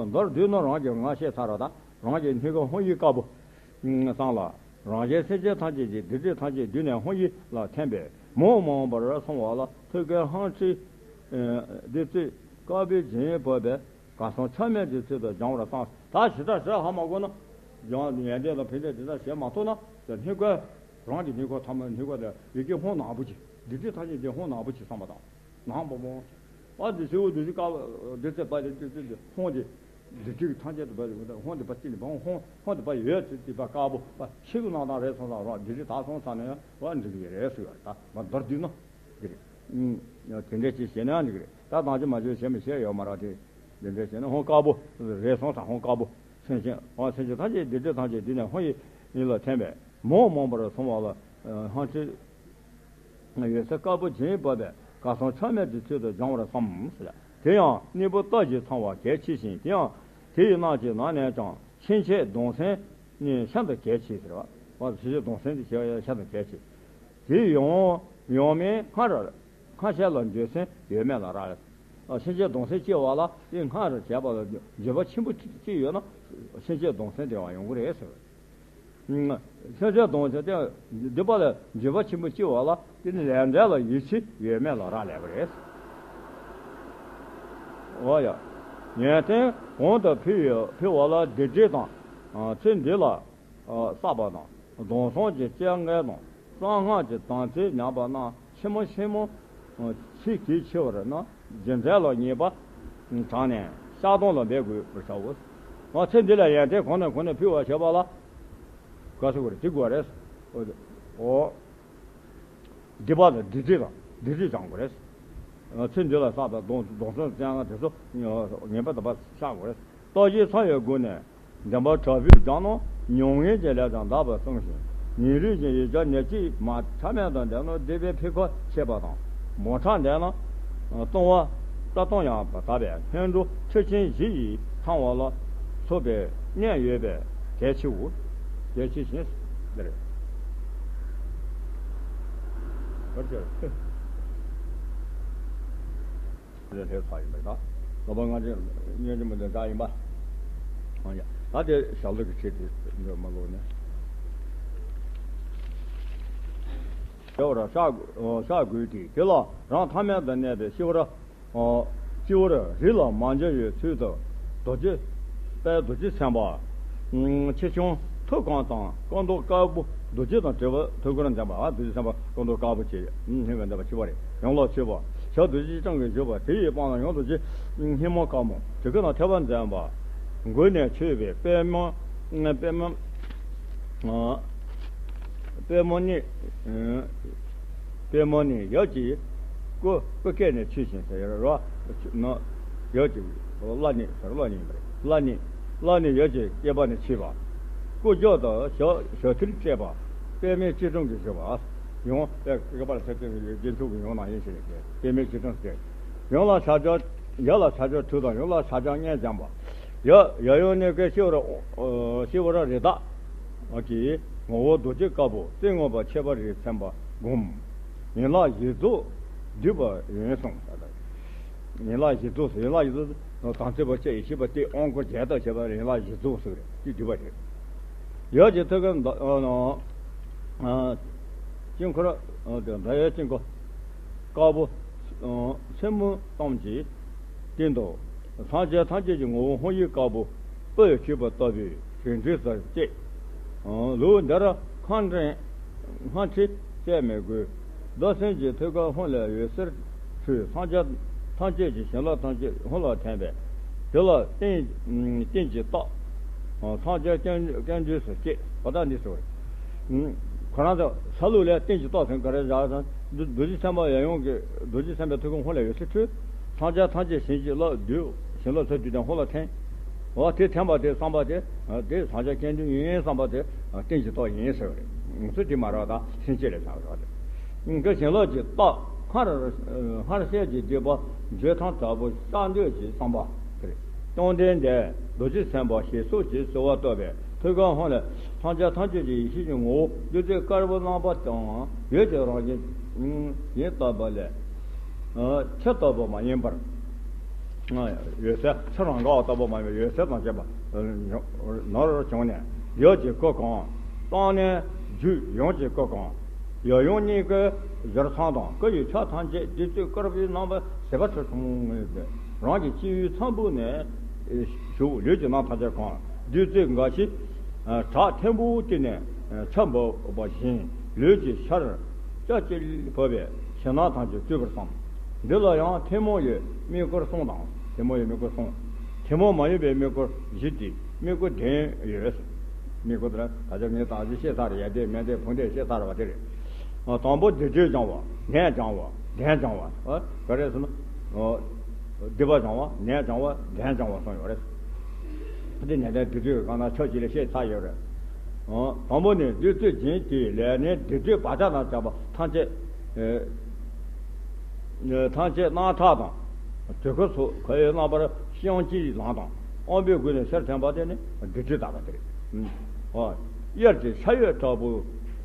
མདོར་བསྡུས་ན་རང་གི་ང་ཤེས་ཚར་བ་དང་རང་གི་སྙིང་ག་ཧཱུྃ་ཡིག་དཀར་པོ་བསམ་ལ། རང་གཞན་སེམས་ཅན་ཐམས་ཅད་ཀྱི་སྡིག་སྒྲིབ་ཐམས་ཅད་བསྡུས་ནས་ཧཱུྃ་ཡིག་ལ་ཐིམ་པས་མོག་མོག་པར་སོང་བ་ལ། ཐུགས་ཀའི་ཧཱུྃ་ཕྲེང་བདུད་རྩི་དཀར་པོའི་བྱིན་ཕོབ་པས་གར་སོང་ཆགས་མེད་ཀྱི་ཚུལ་དུ་སྦྱང་བར་བསམ། ད་ཞེ་དྲག་ཞེ་དྲག་ཧ་མ་གོ་ན། སྦྱང་ཡར་ལྡན་དང་ཕུང་ལྡན་དེ་དག་བྱེད་མ་ཐུབ་ན། དེ་སྙིང་ག་རང་གི་སྙིང་ག་ཐ་མ་སྙིང་ག་དེ་ཡི་གེ་ཧཱུྃ་ནག་པོ་ཅིག་སྡིག་སྒྲིབ་ཐམས་ཅད་ཀྱི་ཧཱུྃ་ནག་པོ་ཅིག་བསམ་པ་དང་། ནག་པོ་མོ། ཨ་འདི་སེའུ་འདི་ཅིག་དཀར་པོ་འདི་ཚེ་པ་དེ་འདི་ཚེ་འདི་ཧཱུྃ་དེ། འདི་དུས་ཐམས་ཅད་དུ་བ་ཧཱུྃ་དེ་པ་ཅི་ནི་བ་ཧཱུྃ་ཧཱུྃ་དེ་པ་ཡོད་ཚེ་དེ་པ་དཀར་པོ་པ་ཕྱི་གི་སྣང་སྟངས་རེད་སོང་ཙང་རོགས་འདི་རིགས་དག་སོང་ཙང་ནས་བ་འགྲིག་གི་རེད་ཟེར་བ་ད་མ་མདོར་བསྡུས་ན་འགྲིག་རེད། དེ་འདྲས་ཅིག་བྱས་ན་འགྲིག་གི་རེད། ད་དང་ཅི་མ་བྱོས་བྱས་མི་བྱས་ཡོད་མ་རེད་དེ། འདི་འདྲས་བྱས་ན་ཧཱུྃ་དཀར་པོ་རེད་སོང་ཙང་ཧཱུྃ་དཀར་པོ། སེམས་ཅན་ཨ་སེམས་ཅན་ཐམས་ཅད་སྡིག་སྒྲིབ་ཐམས་ཅད་བསྡུས་ནས་ཧཱུྃ་ཡིག་ལ་ཐིམ་པས་མོག་མོག་པར་སོང་བ་ལ། ཧཱུྃ་ཕྲེང་ཡོད་ཚད་དཀར་པོ་བྱིན་ཕོབ་པས་གར་སོང་ཆགས་མེད་ཀྱི་ཚུལ་དུ་སྦྱང་བར་བསམ་ཟེར། དེ་ཡང་གཉེན་པོ་ལྟ་ཞིག་ཚང་བ་གལ་ཆེ་ཞིང་། དེ་ཡང་དེ་ཡི་རྣམ་ཅན་ནང་ནས་ཀྱང་ཕྱིན་ཆད་གདུང་སེམས་ནི་ཤིན་ཏུ་གལ་ཆེ་ཟེར་བ། ཕྱིན་ཆད་གདུང་སེམས་དེ་ཤིན་ཏུ་གལ་ཆེ། དེ་ཡང་ཡང་མིན་སྔར་ཕྱིན་ཆད་ལ་འགྱོད་སེམས་ཡོད་མེད་ལ་རག་ལས། ཕྱིན་ཆད་གདུང་སེམས་སྐྱེ་བ་ལ་དེ་སྔར་བྱས་པ་ལ་འགྱོད་པ་ཆེན་པོ་གཅིག་ཡོད་ན་ཕྱིན་ཆད་གདུང་སེམས་དེ་བ་ཡོང་གི་རེད་ཟེར། ཕྱིན་ཆད་གདུང་སེམས་དེ་སྡིག་པ་ལ་འགྱོད་པ་ཆེན་པོ་སྐྱེ་བ་ལ་དེ་ནི་ལས་འབྲས་ལ་ཡིད་ཆེས་ཡོད་མེད་ལ་རག་ལས་པ་རེད། འོ་ཡ། ཡོན་ཏན་གོང་དུ་འཕེལ་བའི་འཕེལ་བ་ལ་སྡིག་སྒྲིབ་དང་། ཚེ་འདི་ལ་བསགས་པ་དང་། སྡོམ་གསུམ་གྱི་སྤྱོད་ངན་དང་གསང་སྔགས་ཀྱི་དམ་ཚིག་ཉམས་པ་རྣམས་ཕྱི་མ་ཕྱི་མ་ཚིག་གིས་འཆི་བར་ན་རྒྱུ་མཚན་ལ་ངེས་པ་དྲངས་ནས་བཤགས་སྡོམ་ལ་འབད་དགོས་པར་བྱའོ། ང་ཚེ་འདི་ལ་ཡོན་ཏན་གོང་ནས་གོང་ནས་འཕེལ་བར་བྱེད་པ་ལ་ག་ཟེར་དགོས་རེད། འདི་དགོས་རེད། འོ། སྡིག་པ་དང་སྡིག་སྒྲིབ་དང་སྡིག་སྒྲིབ་སྦྱང་དགོས་རེད། ཚེ་འདི་ལ་བསགས་པའི་སྡོམ་སྡོམ་གསུམ་བཙན་ང་དེ་ཚོ་ངེས་པར་དུ་བཤགས་དགོས་རེད། རྟོག་ཞིབ་ཚང་བའི་སྒོ་ནས་བདེན་པ་དྲག་པོས་སྦྱངས་ན་མྱ་ངན་གྱི་ལས་ཀྱང་འདག་པར་གསུངས་ཤིང་། ཉིན་རེ་བཞིན་ཡིག་བརྒྱ་ཉེར་གཅིག་མ་ཆགས་མེད་དུ་བཟླས་ན་སྡིག་པའི་ཕོག་ཁ་ཆད་པ་དང་། མང་དྲགས་བཟླས་ན་ལྟུང་བ་རྩ་ལྟུང་ཡང་དག་པས་ལྷུན་གྲུབ་ཁྲི་ཆེན་བཞི་ཡིས་ཚང་བ་ལ་སོགས་པའི་གནད་ཡོད་པས་གལ་ཆེའོ། གལ་ཆེ་ཞིང་འདིར། བར་ཆད། ལས་ལྷའི་ཚོགས་ཡིན་པས་ན། ལོ་པ་ལྔ་བཅུ་ཉེར་གཅིག་མ་ལས་འདྲ་ཡིན་པ། ཨང་ཡ། ད་དེ་ཞབས་ལ་གི་ཆེད་དུ་འདོད་མ་ལོག་ནས། ཞེས་པར་བཤགས་བཤགས་དགོས་ཏེ། དེ་ལ་རང་ཐ་མལ་དུ་གནས་པའི་སྤྱི་བོར། སྤྱི་བོར་རི་ལ་མ་འཇིགས་པའི་ཚུལ་དུ་རྡོ་རྗེ། དཔལ་རྡོ་རྗེ་སེམས་དཔའ། ཆེ་ཆུང་ཐུབ་གང་དང་སྐུ་མདོག་དཀར་པོ་རྡོ་རྗེ་དང་བྲལ་བ་ཐུགས་ཀར་འཛིན་པ། ཨ་རྡོ་རྗེ་སེམས་དཔའ་སྐུ་མདོག་དཀར་པོ་ཅན། སྙིང་གར་འཛིན་པ་ཆེ་བ་རེད། ཡུམ་ལ་མཆོད་པ། ཞབས་རྡོ་རྗེ་སྤྱན་གྱིས་བཞུགས་པ། དེ་ཡི་པང་ལ་ཡུམ་རྡོ་རྗེ་སྙིང་པོ་དཀར་མོ་དྲི་ཁུ་དང་ཐལ་བ་འཛིན་པ། མགུལ་ནས་མཆོད་པའི་པདྨ། པདྨ། པདྨ་ནི། པདྨ་ནི་ཡབ་ཀྱི་སྐུ། སྐུ་སྐེད་ནས་མཆོད་ཅིང་ཟེར་རོ། ཡབ་ཀྱི་བླ་ནི་ཟེར་བླ་ནི་ཡིན་པ་རེད། བླ་ནི། བླ་ནི་ཡབ་ཀྱི་སྐེད་པ་ནས་མཆོད་པ། སྐུ་རྒྱབ་ཏུ་ཞབས་ཞབས་མཐིལ་སྤྲད་པ། པདྨའི་སྐྱིལ་ཀྲུང་གིས་བཞུགས་པ། ཡང་པད་ཀ་པཱ་ལ་ཚེ་ཏན་གྱི་རྒྱན་ཕྲུག་གི་ཡང་ན་ཡིན་ཞེས་པདྨའི་སྐྱིལ་ཀྲུང་སྤྲད། ཡང་ལ་ཕྱག་རྒྱ། ཡ་ལ་ཕྱག་རྒྱ་དྲུག་དང་ཡང་ལ་ཕྱག་རྒྱ་ལྔས་བརྒྱན་པ། ཡ། ཡབ་ཡུམ་གཉིས་ཀའི་སྤྱི་བོར། སྤྱི་བོར་རི་དྭགས་ཀྱི་ངོ་བོ་རྡོ་རྗེ་དཀར་པོ་རྩེ་མངོན་པར་ཁྱད་པར་རིས་མཚན་པ་བསྒོམ། ཡན་ལག་བཞི་རྫོགས་བསྡུས་པ་ཡིན་གསུངས། ཡན་ལག་བཞི་རྫོགས་སུ། ཡན་ལག་བཞི་རྫོགས་དང་ཚེ་བ་ཅན་ཡེ་ཤེས་པ་སྟེ་དབང་བསྐུར་བརྒྱད་དང་བཅས་པ་ཡན་ལག་བཞི་རྫོགས་སུ་རེད། ཅེས་བསྡུས་པ་རེད། ཡབ་ཀྱི་ཐུགས་ཀར་མདའ། དཀྱིལ་འཁོར། མདའ་ཡི་དཀྱིལ་འཁོར་དཀར་པོ། མཚན་མོ་གཏམ་གྱི་སྟེང་དུ། སངས་རྒྱས་ཐམས་ཅད་ཀྱི་ངོ་བོ་ཧཱུྃ་ཡིག་དཀར་པོ་སྤུར་བྱས་པ་ལྟ་བུའི་རིགས་འགྲེ་སར་བཅས། ལུགས་འདིར་སྔགས་ཕྲེང་སྔགས་ཕྲེང་བཅས་མི་དགོས། བདག་སེམས་ཀྱི་ཐུགས་ཀ་ཧཱུྃ་ལས་འོད་ཟེར་འཕྲོས། སངས་རྒྱས་ཐམས་ཅད་ཀྱི་བྱིན་རླབས་ཐམས་ཅད་ཧཱུྃ་ལ་ཐིམ་པས། དེ་ལ་རྟེན་རྟེན་གྱི་རྟགས། སངས་རྒྱས་སྐྱབས་སྐྱབས་འགྲོའི་ཟེར་བཅས་པ་དག་འདི་ཟེར་བ། ཁོ་རང་ཚོ་ས་ལུག་ལས་རྟེན་གྱི་རྟགས་ཟེར་ག་རེ་བཞག་ཟེར་ན། རྡོ་རྗེ་སེམས་དཔའ་ཡབ་ཡུམ་གྱི་རྡོ་རྗེ་སེམས་དཔའི་ཐུགས་ཀར་ཧཱུྃ་ལས་འོད་ཟེར་འཕྲོས། སངས་རྒྱས་ཐམས་ཅད་བྱིན་གྱིས་བརླབས། བདུད་བྱིན་རླབས་ཚུར་བསྡུས་ཏེ་ཧཱུྃ་ལ་འཐེན། འོ་དེ་འཐེན་པ་དེ་བསམ་པ་དེ། དེ་སངས་རྒྱས་སྐྱབས་འགྲོ་ཡིན་བསམ་པ་དེ་རྟེན་གྱི་རྟགས་ཡིན་ཟེར་བ་རེད། ཚུལ་དེ་མ་རེད་པ། ད་སེམས་བསྐྱེད་ལས་བྱ་བ་རེད། དེ་བྱིན་རླབས་ཀྱི་རྟགས། སྔར་སྔར་བཤད་ཀྱི་སྡིག་པ་འཇོམས་ཐབས་དྲག་པོ་བཤགས་འདོད་ཀྱི་བསམ་པ་དེ་རེད། བཅོམ་ལྡན་འདས་རྡོ་རྗེ་སེམས་དཔའ་ཞེས་སོགས་ཀྱིས་གསོལ་བ་བཏབ་པས། ཐུགས་ཀར་ཧཱུྃ་ལས་སངས་རྒྱས་ཐམས་ཅད་ཀྱི་ཡེ་ཤེས་ཀྱི་ངོ་བོ་བདུད་རྩི་དཀར་པོའི་རྣམ་པ་དང་། འོད་ཀྱི་རང་བཞིན་ཡིན་བཏབ་པ་ལས། ཆུ་ལྟ་བུ་མ་ཡིན་པར། འོད་ཟེར་ཆུ་རང་འགགས་པ་ལྟ་བུ་མ་ཡིན་པར་འོད་ཟེར་དང་བཅས་པ་ནོར་བྱུང་ནས། ཡབ་ཀྱི་སྐུ་གང་། གཙང་ནས་བརྒྱུད་ཡུམ་གྱི་སྐུ་གང་། ཡབ་ཡུམ་གཉིས་ཀྱི་ཞལ་མཚམས་དང་སྐུ་ཡི་ཕྱག་ཐམས་ཅད་བདུད་རྩི་དཀར་པོའི་རྣམ་པར་ཟད་པ་ཆུ་བྱུང་ངེས་ཏེ། རང་གི་སྤྱི་བོའི་ཚངས་བུག་ནས་ཞུགས། ལུས་ཀྱི་རྣམ་ཐམས་ཅད་གང་། བདུད་རྩི་འགགས་ཤིང་བྲག་མཐོན་པོའི་གཏིང་ནས་ཆུ་འབབ་པ་བཞིན། ལུས་ཀྱི་ཤར་ལྕགས་ཀྱུས་བབས་པའི་ཞིང་རྣམས་ཐམས་ཅད་བཀྲུས་པར་བསམ། འདི་ལ་ཡང་ཐུན་མོང་བའི་དམིགས་སྐོར་གསུམ་དང་། ཐུན་མོང་བའི་དམིགས་སྐོར་གསུམ། ཐུན་མོང་མ་ཡིན་པའི་དམིགས་སྐོར་བཞི་སྟེ། དམིགས་སྐོར་བདུན་ཡོད། དམིགས་སྐོར་དེ་ལ་ད་ཆ་ངས་ད་གཟོད་བཤད་ཚར་རེད། ཡ་དེ་མེད་དེ་ཕུང་དེ་བཤད་ཚར་བ་དེ་རེད། དང་པོ་སྡིག་སྒྲིབ་སྦྱང་བ། ནད་སྦྱང་བ། གདོན་སྦྱང་བ། ག་རེ་ཟེར་ན། སྡིག་པ་སྦྱང་བ། ནད་སྦྱང་བ། གདོན་སྦྱང་བ་གསུམ་ཡོད་རེད། འདི་ནད་གདོན་སྡིག་སྒྲིབ་གང་ན་ཕྱོགས་གཅིག་ལ་བཤད་ཚར་ཡོད་རེད། དང་པོ་ནི་བདུད་རྩི་བྱིན་གྱིས་བརླབས་ནས་སྡིག་སྒྲིབ་བག་ཆགས་དང་བཅས་པ་ཐམས་ཅད། ཐམས་ཅད་རྣག་ཁྲག་དང་། དྲི་ཁུ་སོགས་ཁ་ཡི་རྣམ་པར་བཤང་གཅི་ལམ་དང་། དབང་པོའི་སྒོ་ནས་ཕྱིར་འཐེན་པ་དེ་ནི་སྡིག་སྒྲིབ་དག་པ་དེ་རེད། དབྱར་གྱི་ཆར་འོད་དྲག་པོས་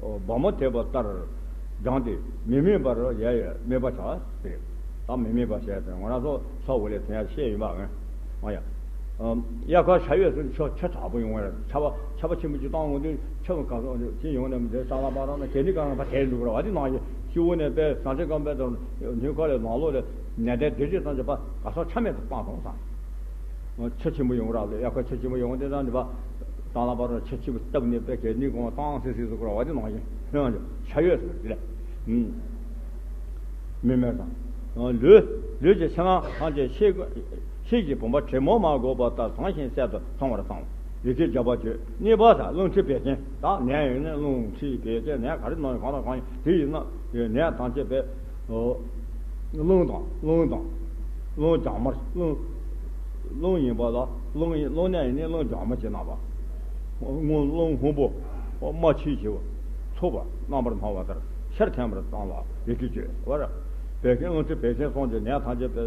སྦར་མོ་དེད་པ་ལྟར་སྦྱངས་ཏེ་མི་དམིགས་པར་ཡལ་ཡལ་དམིགས་པ་བྱ་ཟེར། ད་མི་དམིགས་པ་བྱས་ཏེ་ང་རང་ཚོ་ས་འོག་ལས་དེ་ཡང་བཤད་ཡིན་པ་ངས། ཨ་ཡ། དབྱར་ཁ་ཆར་འོད་ཟེར་ཆུ་ཆུ་དྲག་པོ་ཡོང་བ་རེད། ཆར་པ་ཆར་པ་ཆེན་པོ་ཅིག་བཏང་འོང་དུས་ཆུ་ག་ཚོད་ཅིག་ཡོང་ནས་མི་ཚེ་སྲང་ལམ་པ་རང་ན་གད་སྙིགས་གང་རང་ཕར་དེད་འགྲོ་གི་རེད་བ། དེ་ནང་བཞིན་སྤྱི་བོ་ནས་དཔེ་ཟངས་ཆེན་སྐམ་པའི་དུ་ནུས་ཁ་ལས་ནང་ལོགས་ལ་ནད་གདོན་སྡིག་སྒྲིབ་ཐམས་ཅད་པ་ག་ས་ཆ་མེད་དུ་སྤངས་སོང་ཙང་། ཆུ་ཆེན་པོ་ཡོང་རག་ལས་དབྱར་ཁ་ཆུ་ཆེན་པོ་ཡོང་དེ་དང་ནི་པ་སྲང་ལམ་པ་རང་ཆུ་ཆེན་པོ་བཏབ་ནས་དཔེ་གད་སྙིགས་གང་བཏང་སྲིད་སྲིད་བཟོ་གི་རེད་བ། དེ་ནང་བཞིན་ཆར་འོད་ཟེར་དེ་ལས། མི་མེད་དང་། ལུས་ལུས་ཀྱི་ཕྱི་ནང་ཐམས་ཅད་ཤེལ་ཤེལ་གྱི་བུམ་པ་དྲི་མ་མ་གོས་པ་ལྟར་བཟང་ཞིང་གསལ་དུ་སོང་བར་བསམ། ཡི་གེ་བརྒྱ་པ་བརྗོད། གཉིས་པ་དང་རླུང་མཁྲིས་བད་ཀན། ད་ནད་ཡོད་ན་རླུང་མཁྲིས་བད་ཀན་ནད་ག་རེ་ནང་གང་དང་གང་ཡིན་དེ་ཡིན་ན་ནད་ཐམས་ཅད་པའི་རླུང་དང་རླུང་དང་རླུང་སྦྱང་མར་རླུང་རླུང་ཡིན་པ་ལ་རླུང་ཡིན་རླུང་ནད་ཡིན་ནི་རླུང་སྦྱང་མར་བྱེད་ན་པ། རླུང་རླུང་སྔོན་པོ་རྨ་ཆུས་བྱེད་པ། ཚུགས་པ་རྣམ་པར་སྣང་བ་ལྟར་ཕྱིར་འཐེན་པར་བསམ་ལ་ཡི་གེ་བརྗོད་པར། བད་ཀན་རླུང་མཁྲིས་བད་ཀན་སོགས་ཀྱི་ནད་ཐམས་ཅད་པའི་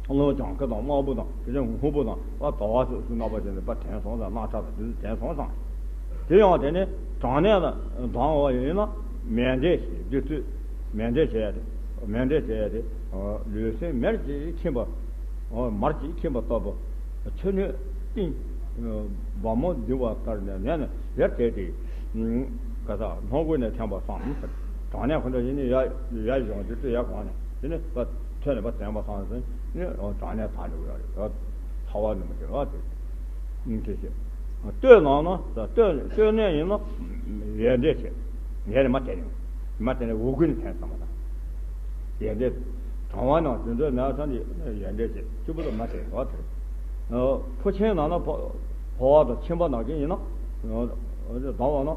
རླུང་སྦྱང་ཁུ་དང་དམར་པོ་དང་དེ་ནས་སྔོན་པོ་དང་པ་དོ་བ་སོགས་སུ་རྣམ་པ་ཅན་དུ་པ་དྲན་སོང་ཙང་རྣག་ཁྲག་དང་དེ་ཚོ་དྲན་སོང་ཙང་། དེ་ཡང་དེ་ནི་གྲང་ནད་དང་སྦྱང་བ་ཡིན་ན་མལ་འདྲེན་བྱེད་བདུད་རྩི་མལ་འདྲེན་བྱེད་ཡ་དེ་མལ་འདྲེན་བྱེད་ཡ་དེ་ལུས་སེམས་མེར་གྱིས་ཁེངས་པ་མར་གྱིས་ཁེངས་པ་ལྟ་བུ་ཆུ་སྣོད་གཏིང་སྦར་མོ་འདུ་བ་ལྟར་ནས་ནད་ནི་ཡར་དེད་དེ། ག་ས་སྣ་ཁུག་ནས་འཐེན་པ་བསམ་ཟེར། གྲང་ནད་ཁོ་འདྲ་ཡིན་ནི་ཡ་ཡ་གཞོང་དུ་ཡ་གོང་ནས་དེ་ནི་ཐོད་ནས་པ་འཐེན་པ་བསམ་ཟེར་ནི་གྲང་ནད་དག་འགྲོ་གི་རེད། ཚ་བ་ནི་མི་འདྲ་བ་དེ་དེ་བྱེད། སྟོད་ནང་ན་སྟོད་སྟོད་ནས་ཡིན་ན་ཡར་འདྲེན་བྱེད། ཡར་ནས་མར་དེད་ནས་མར་དེད་ནས་འོ་སྐོལ་ནས་འཐེན་བསམ་པ་དང་། ཡར་འདྲེན། གྲང་བ་ནང་དེ་ཚོའི་ནད་ཚང་གི་ཡར་འདྲེན་བྱེད་གཅིག་པུ་དུ་མ་དེད་བ་དེ། ཕོ་ཆེན་ནང་ན་ཕོ་བ་དང་ཆེན་པོ་ནང་གི་ཡིན་ན། ཟླ་བ་ན།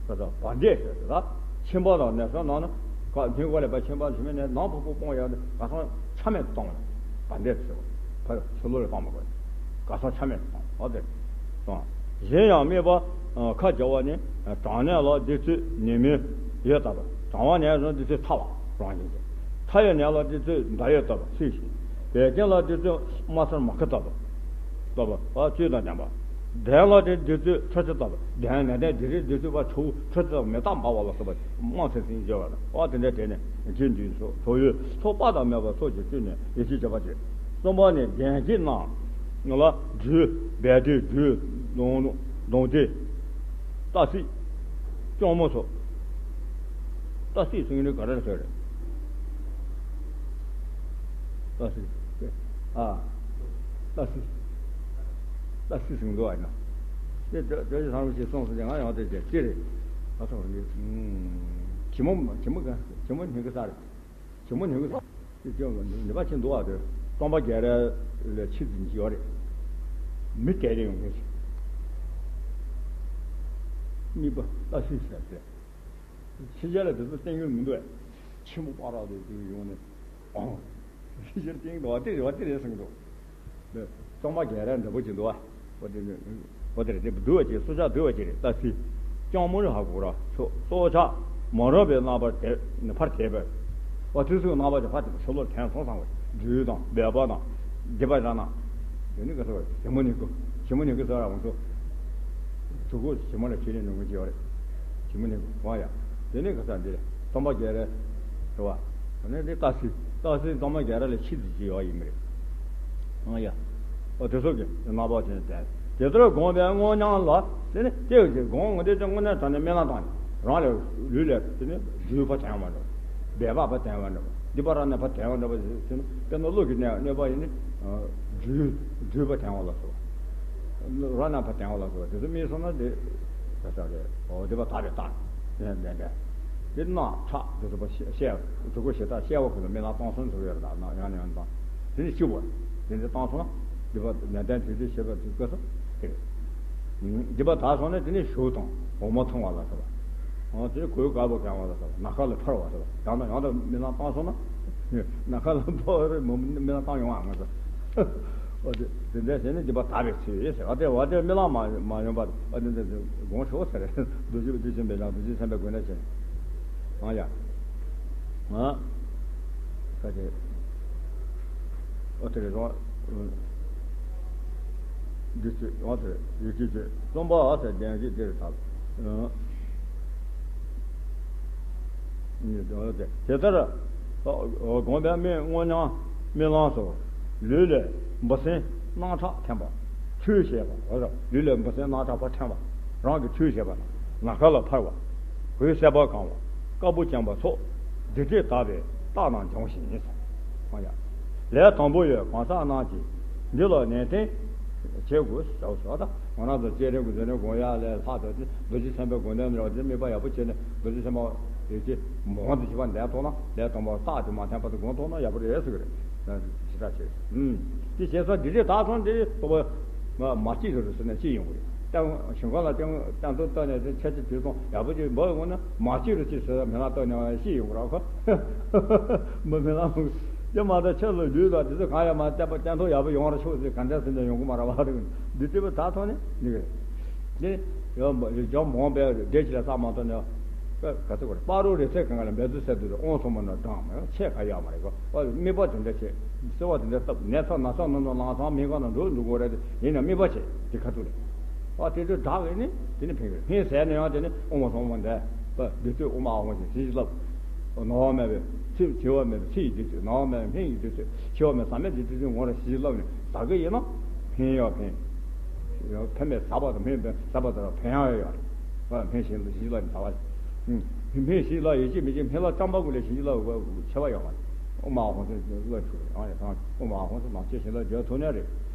ད་ལྟ་བ་འདྲེས་ཟེར་ད། ཆེན་པོ་དང་ནད་སོགས་ནང་ན། ཀ་སྙིང་ག་ལས་པ་ཆེན་པོ་ཆེན་མོའི་ནད་ནང་ཕུ་ཕུ་སྤོང་ཡག་ནི་ག་སང་ཆ་མེད་དུ་གཏོང་བ་འདྲེས་ཟེར་བ། ཕ་ཆུ་ལོ་ལས་སྤང་མ་དགོས། ག་སང་ཆ་མེད་དུ་གཏོང་བ་དེ། གསུངས། གཞན་ཡང་དམིགས་པ་ཁ་སྦྱར་བ་ནི། གྲང་ནད་ལ་བདུད་རྩི་ནད་མེད་ཡོད་ལྟ་བུ། གྲང་བ་ནད་ལ་བདུད་རྩི་ཚ་བ་རང་བཞིན་གྱི། ཚ་བའི་ནད་ལ་བདུད་རྩི་ཟླ་འོད་ལྟ་བུ་སྲིད་ཞིང་། བད་ཀན་ལ་བདུད་རྩི་དམར་སེར་མ་ཁུ་ལྟ་བུ། ལྟ་བུ་བཅུད་དང་ལྡན་པ། གདོན་ལ་དེ་བདུད་རྩི་ཁྲག་མཁྲིས་ལྟ་བུ། གདོན་ནད་ལྡན་བདུད་རྩི་བདུད་རྩི་བ་ཆུ་བོ་ཁྲག་མཁྲིས་ལྟ་བུ་མེ་སྟག་འབར་བ་ལ་སོགས་པ་དམར་སེར་སེར་སྦྱོར་བ་དང་། དེ་འདྲ་དེ་ནི་རྗེས་འདུས་སོ། ཁྲོ་བོའི་ཚོགས་དཔག་དང་མེད་པ་སོགས་ཀྱིས་བསྐུལ་ནས་ཡེ་ཤེས་སྦྱོར་བ་བྱེད། གསུམ་པ་ནི་གདོན་བགེགས་རྣམས་ལ་སྦྲུལ་བད་དེ་སྦྲུལ་གདོང་གདོང་དེ་སྟག་གཟིག་སྐྱོང་མོ་སོགས། སྟག་གཟིག་ཟེར་ནི་ག་རེ་ཟེར་རེད། སྟག་གཟིག་ཨ། སྟག་གཟིག་སྟག་གཟིག་ཟེར་འདུག་ཨ་ན། དེ་དེ་དེ་ཚང་མ་ཞིག་སོང་ཟེར་ཏེ་ང་ཡང་དེ་ཅི་རེད། ཨ་ཐོག་ནི་ཇི་མོ་ཇི་མོ་ག་ཇི་མོ་ཉན་གི་ས་རེད། ཇི་མོ་ཉན་གི་ས་རེད། དེ་ཅི་ཡང་ནི་པ་ཆེ་འདུག་ཨ་དེ། སྟོན་པ་རྒྱལ་ར་ལ་ཆེད་དུ་འཇིགས་ཡོད་རེད། མི་དེ་རེ་ཡོང་གི་རེད། གཉིས་པ་ལྟ་ཤི་ཟེར་ཏེ། ཕྱི་རྒྱལ་ལ་དེ་ཚོ་བསྟན་ཡོད་མི་འདུག་ཨེ། ཆེན་པོ་པ་ར་དེ་དེ་ཡོང་ནས། ཨོ། ཕྱི་རྒྱལ་བསྟན་འདུག་བ་དེ་རེད་བ་དེ་རེད་གསུངས་འདུག་སྟོན་པ་རྒྱལ་ར་འདྲ་པོ་ཅིག་འདུག་བ། འོ་དེ་འོ་དེ་རེད་དེ་འདུལ་བ་ཅིག་སྲོག་ཆགས་འདུལ་བ་ཅིག་རེད་ལྟ་ཤི། སྐྱོང་མོ་རི་ཧ་གོ་ར་ཆོ་སྲོག་ཆགས་མ་རུངས་པའི་རྣམ་པར་དེ་ཕར་དེད་པས། འོ་དེ་ཚོའི་རྣམ་པ་ཅིག་ཕར་དེད་པ་ཤོ་ལོར་ཐན་སོང་སང་བ་སྦྲུལ་དང་སྦལ་པ་དང་སྡིག་པ་ར་ན། དེ་ནི་ག་ཚོད་ཞི་མོ་ནི་ཀུ་ཞི་མོ་ནི་ཀུ་ཟེར་བ་ང་ཚོ། དུ་གུ་ཞི་མོ་ལ་ཁྱེར་ནས་ནུ་གུ་ཅིག་ཡོད་རེད། ཞི་མོ་ནི་ཀུ་གོ་ཡ། དེ་ནི་ག་ཚོད་འདི་རེད། སྟོན་པ་རྒྱལ་ར་རེད་བ། དེ་ནི་འདི་ལྟ་ཤི་ལྟ་ཤི་སྟོན་པ་རྒྱལ་ར་ལ་ཆེད་དུ་ཅིག་ཡོད་ཡིན་མི་རེད། ཨང་ཡ། ཨོ་དེ་ཚོ་གི་རྣམ་པ་ཅན་བསྟན། དེ་ལྟར་དགོངས་པའི་དངོས་མྱང་ལ། དེ་ནི་སྐྱེ་བའི་ཕྱིར་དགོངས་དངོས་དེ་ཚོ་དངོས་གནས་དྲང་གནས་སྨོན་ལམ་བཏང་ནས་རང་ལས་ལུས་ལས་དེ་ནི་སྦྲུལ་ཕ་དྲན་བ་འདྲ། སྦལ་པ་ཕ་དྲན་བ་འདྲ། སྡིག་པ་ར་ན་ཕ་དྲན་བ་འདྲ་བ་ཟེར་ན་དཔེར་ན་བློ་གི་གནས་གནས་པ་ཡིན་ནི། སྦྲུལ་སྦྲུལ་ཕ་དྲན་བ་ལ་སོགས། ར་ན་ཕ་དྲན་བ་ལ་སོགས་དེ་ཚོ་སྨིན་སོང་ན་དེ། ད་ལྟ་རེད། འོ་སྡིག་པ་དག་པའི་རྟགས། ལན་ལན་ལན། དེ་རྣག་ཁྲག་དེ་ཚོ་ཕ་ཤེ་ཤེ་གྲུ་གུ་ཞེ་དྲག་ཤེ་བ་ཁོ་ཚོ་སྨིན་ལམ་བཏང་སོང་ཚུགས་ཡོད་རེད་ད་ཡང་ནས་ཡང་དང་། དེ་ནི་སྐྱུག་པ། དེ་འདྲ་བཏང་སོང་ན། སྡིག་པ་ནན་ཏན་དུས་དུས་བྱེད་པ་དུས་སྐབས་སུ་དེ་རེད། སྡིག་པ་དག་སོང་ན་དེ་ནི་ཞུགས་དང་འོ་མ་འཐུང་བ་ལ་སོགས་པ། འོ་དེ་གོས་དཀར་པོ་གྱོན་བ་ལ་སོགས་པ་ནམ་མཁའ་ལ་འཕུར་བ་སོགས་པ་ཡང་དང་ཡང་དུ་སྨིན་ལམ་བཏང་སོང་ན། ནམ་མཁའ་ལ་འཕུར་བ་རེད་མོ་སྨིན་ལམ་བཏང་ཡོང་བ་ང་ཚོ། འོ་དེ་དེ་འདྲ་བྱས་ནས་སྡིག་པ་དག་པའི་ཚུལ་ཟེར་བ་དེ་བ་དེ་སྨིན་ལམ་མ་མ་ཡོང་བ་ཨ་དེ་འདྲ་དེ་དགོངས་ཤོག་ཟེར། རྡོ་རྗེ་རྡོ་རྗེ་འཆང་དཔལ་ལ་རྡོ་རྗེ་སེམས་དཔའི་མགོན་ན་བྱས། ཨང་ཡ། ང་། ཁ་ཅིག་ཨོ་དེ་རེད་རོ། འདི་ཚོས་ཨོ་དེ་རེད་ཡིད་ཆེས་ཆེ་རྩོམ་པ་ཨ་ཟེར་ལྡན་གྱི་འདིར་དག་ཨ། དེ་ལྟར། དགོངས་པའི་དངོས་མྱང་སྨོན་ལམ་སོགས། ལུས་ལས་འབུ་སྲིན་རྣག་ཁྲག་འཐེན་པ། ཁྲུས་བྱས་པ། ལུས་ལས་འབུ་སྲིན་རྣག་ཁྲག་ཕར་འཐེན་པ། རང་གིས་ཁྲུས་བྱས་པ་དང་ནམ་མཁའ་ལ་འཕུར་བ། གོས་སེར་པོ་གང་བ། དཀར་པོ་བཅིངས་པ་སོགས་སྡིག་སྒྲིབ་དག་པའི་རྟགས་རྣམས་འབྱུང་ཞིང་། ལས་དང་པོ་ཡོད་གང་ཟག་རྣམས་ཀྱིས་འདི་ལ་ནན་ཏན་བྱེད་དགོས་ཟེར་བ་ད་ང་རང་ཚོ་བསྐྱེད་རིམ་གྱི་མཛད་རིམ་དགོངས་ཡ་ལས་ལྷག་ཏུ་རྡོ་རྗེ་སེམས་དཔའི་དགོངས་དོན་འདྲ་བ་དེ་དམིགས་པ་ཡག་པོ་བྱས་ནས་རྡོ་རྗེ་སེམས་དཔའ་ཡོད་ཀྱི་མང་དུ་བྱེད་པ་འདས་ཐོག་ན་ལས་དང་པོ་རྟགས་དེ་མ་འཐེན་པ་དེ་དགོངས་ཐོག་ན་ཡག་པོ་རེད་ཟེར་གི་རེད། ཞེ་དྲག་ཆེ། ཨུམ། དེ་བྱས་ཙང་འདི་རིགས་དག་སོང་དེ་རྟོགས་པ་མ་སྐྱེས་རུ་ཟེར་ན་ཅི་ཡོང་གི་རེད། ཞིང་ཁམས་ལ་སྤྱང་སྤྱང་ཐོ་བཏབ་ནས་དེ་ཆ་ཆ་དུས་སོང་ཡག་པོ་ཅིག་འབབ་ཡོང་ན་མ་སྐྱེས་རུ་ཅིག་ཟེར་མི་ལ་བཏབ་ནས་ཤི་ཡོང་གི་རེད་ཁོ། མི་མི་ལ་མི་ལ་མ་ད་ཆ་ལ་ལུས་ལ་དེ་ཚོ་གང་ཡང་མ་བསྟན་པ་སྤྱང་ཐོ་ཡག་པོ་ཡོང་ར་ཆོག་ཟེར་ག་འདྲ་ཟེར་ནས་ཡོང་གི་མ་རེད་བ། འདི་ལྟ་བུ་དག་སོང་ནས་འདི་གི་རེད། དེ་ཡང་མང་པའི་བདེ་ཆེ་ལ་བསམ་མ་ཐུབ་ནས། ག་ཚོད་གོ་རེད། སྤ་རོ་རི་ཚེ་གང་ག་ལ་འབད་རྩོལ་སད་དུ་རེད། དབང་ཐོབ་མ་ན་འགྲང་མ་ཡང་ཆེ་ག་ཡག་མ་རེད་གོ། དམིགས་པ་དེ་འདྲ་བྱེད། གསོལ་བ་དེ་འདྲ་བཏབ་ནད་ཚ་ན་ཚ་ནོར་ནོར་ལངས་ཚང་སྨན་ཁང་ནང་འགྲོ་འགྲོ་དགོས་རེད། དེ་ཡིན་ན་དམིགས་པ་བྱེད་དེ་ཁ་ཐུག་རེད། ཨ་དེ་ཚོ་དྲག་གི་ནི་དེ་ནི་ཕན་གི་རེད། ཕན་ཟད་ན་ཡང་དེ་ནི་དབུ་མ་ཐོབ་མ་འདས་བདུད་རྩི་དབུ་མ་འོང་ཞིང་བྱིན་གྱིས་བརླབས། ནོར་བ་མེད་པའི་ཚེ་བྱིན་པ་མེད་པའི་ཚེ་ཡི་བདུད་རྩི། ནོར་བ་མེད་པའི་སྨན་གྱི་བདུད་རྩི། འཆི་བ་མེད་ཟག་མེད་ཀྱི་བདུད་རྩི་ངོ་ར་བྱིན་གྱིས་བརླབས་ནས་ཟ་གི་ཡིན་ན་ཕན་ཡང་ཕན། ཕན་མེད་ཟ་བ་དང་ཕན་ཟ་བ་དང་ཕན་ཡང་ཡོད་རེད། ཕན་བྱིན་གྱིས་བརླབས་ནས་ཟ་བ། ཕན་བྱིན་གྱིས་བརླབས་ཡོད་ཅི་མེད་ཅི་ཕན་བླ་བཅོམ་པ་ཀུན་ལས་བྱིན་གྱིས་བརླབས་ཆེ་བ་ཡོད་མ་རེད། དབུ་མ་འོང་ཞིང་བླ་ཆུ་རེད། ཨང་ཡ་ཐང་དབུ་མ་འོང་ཞིང་ནང་ཆེ་ཞིང་ལ་བརྗོད་ཐུབ་ནས་རེད།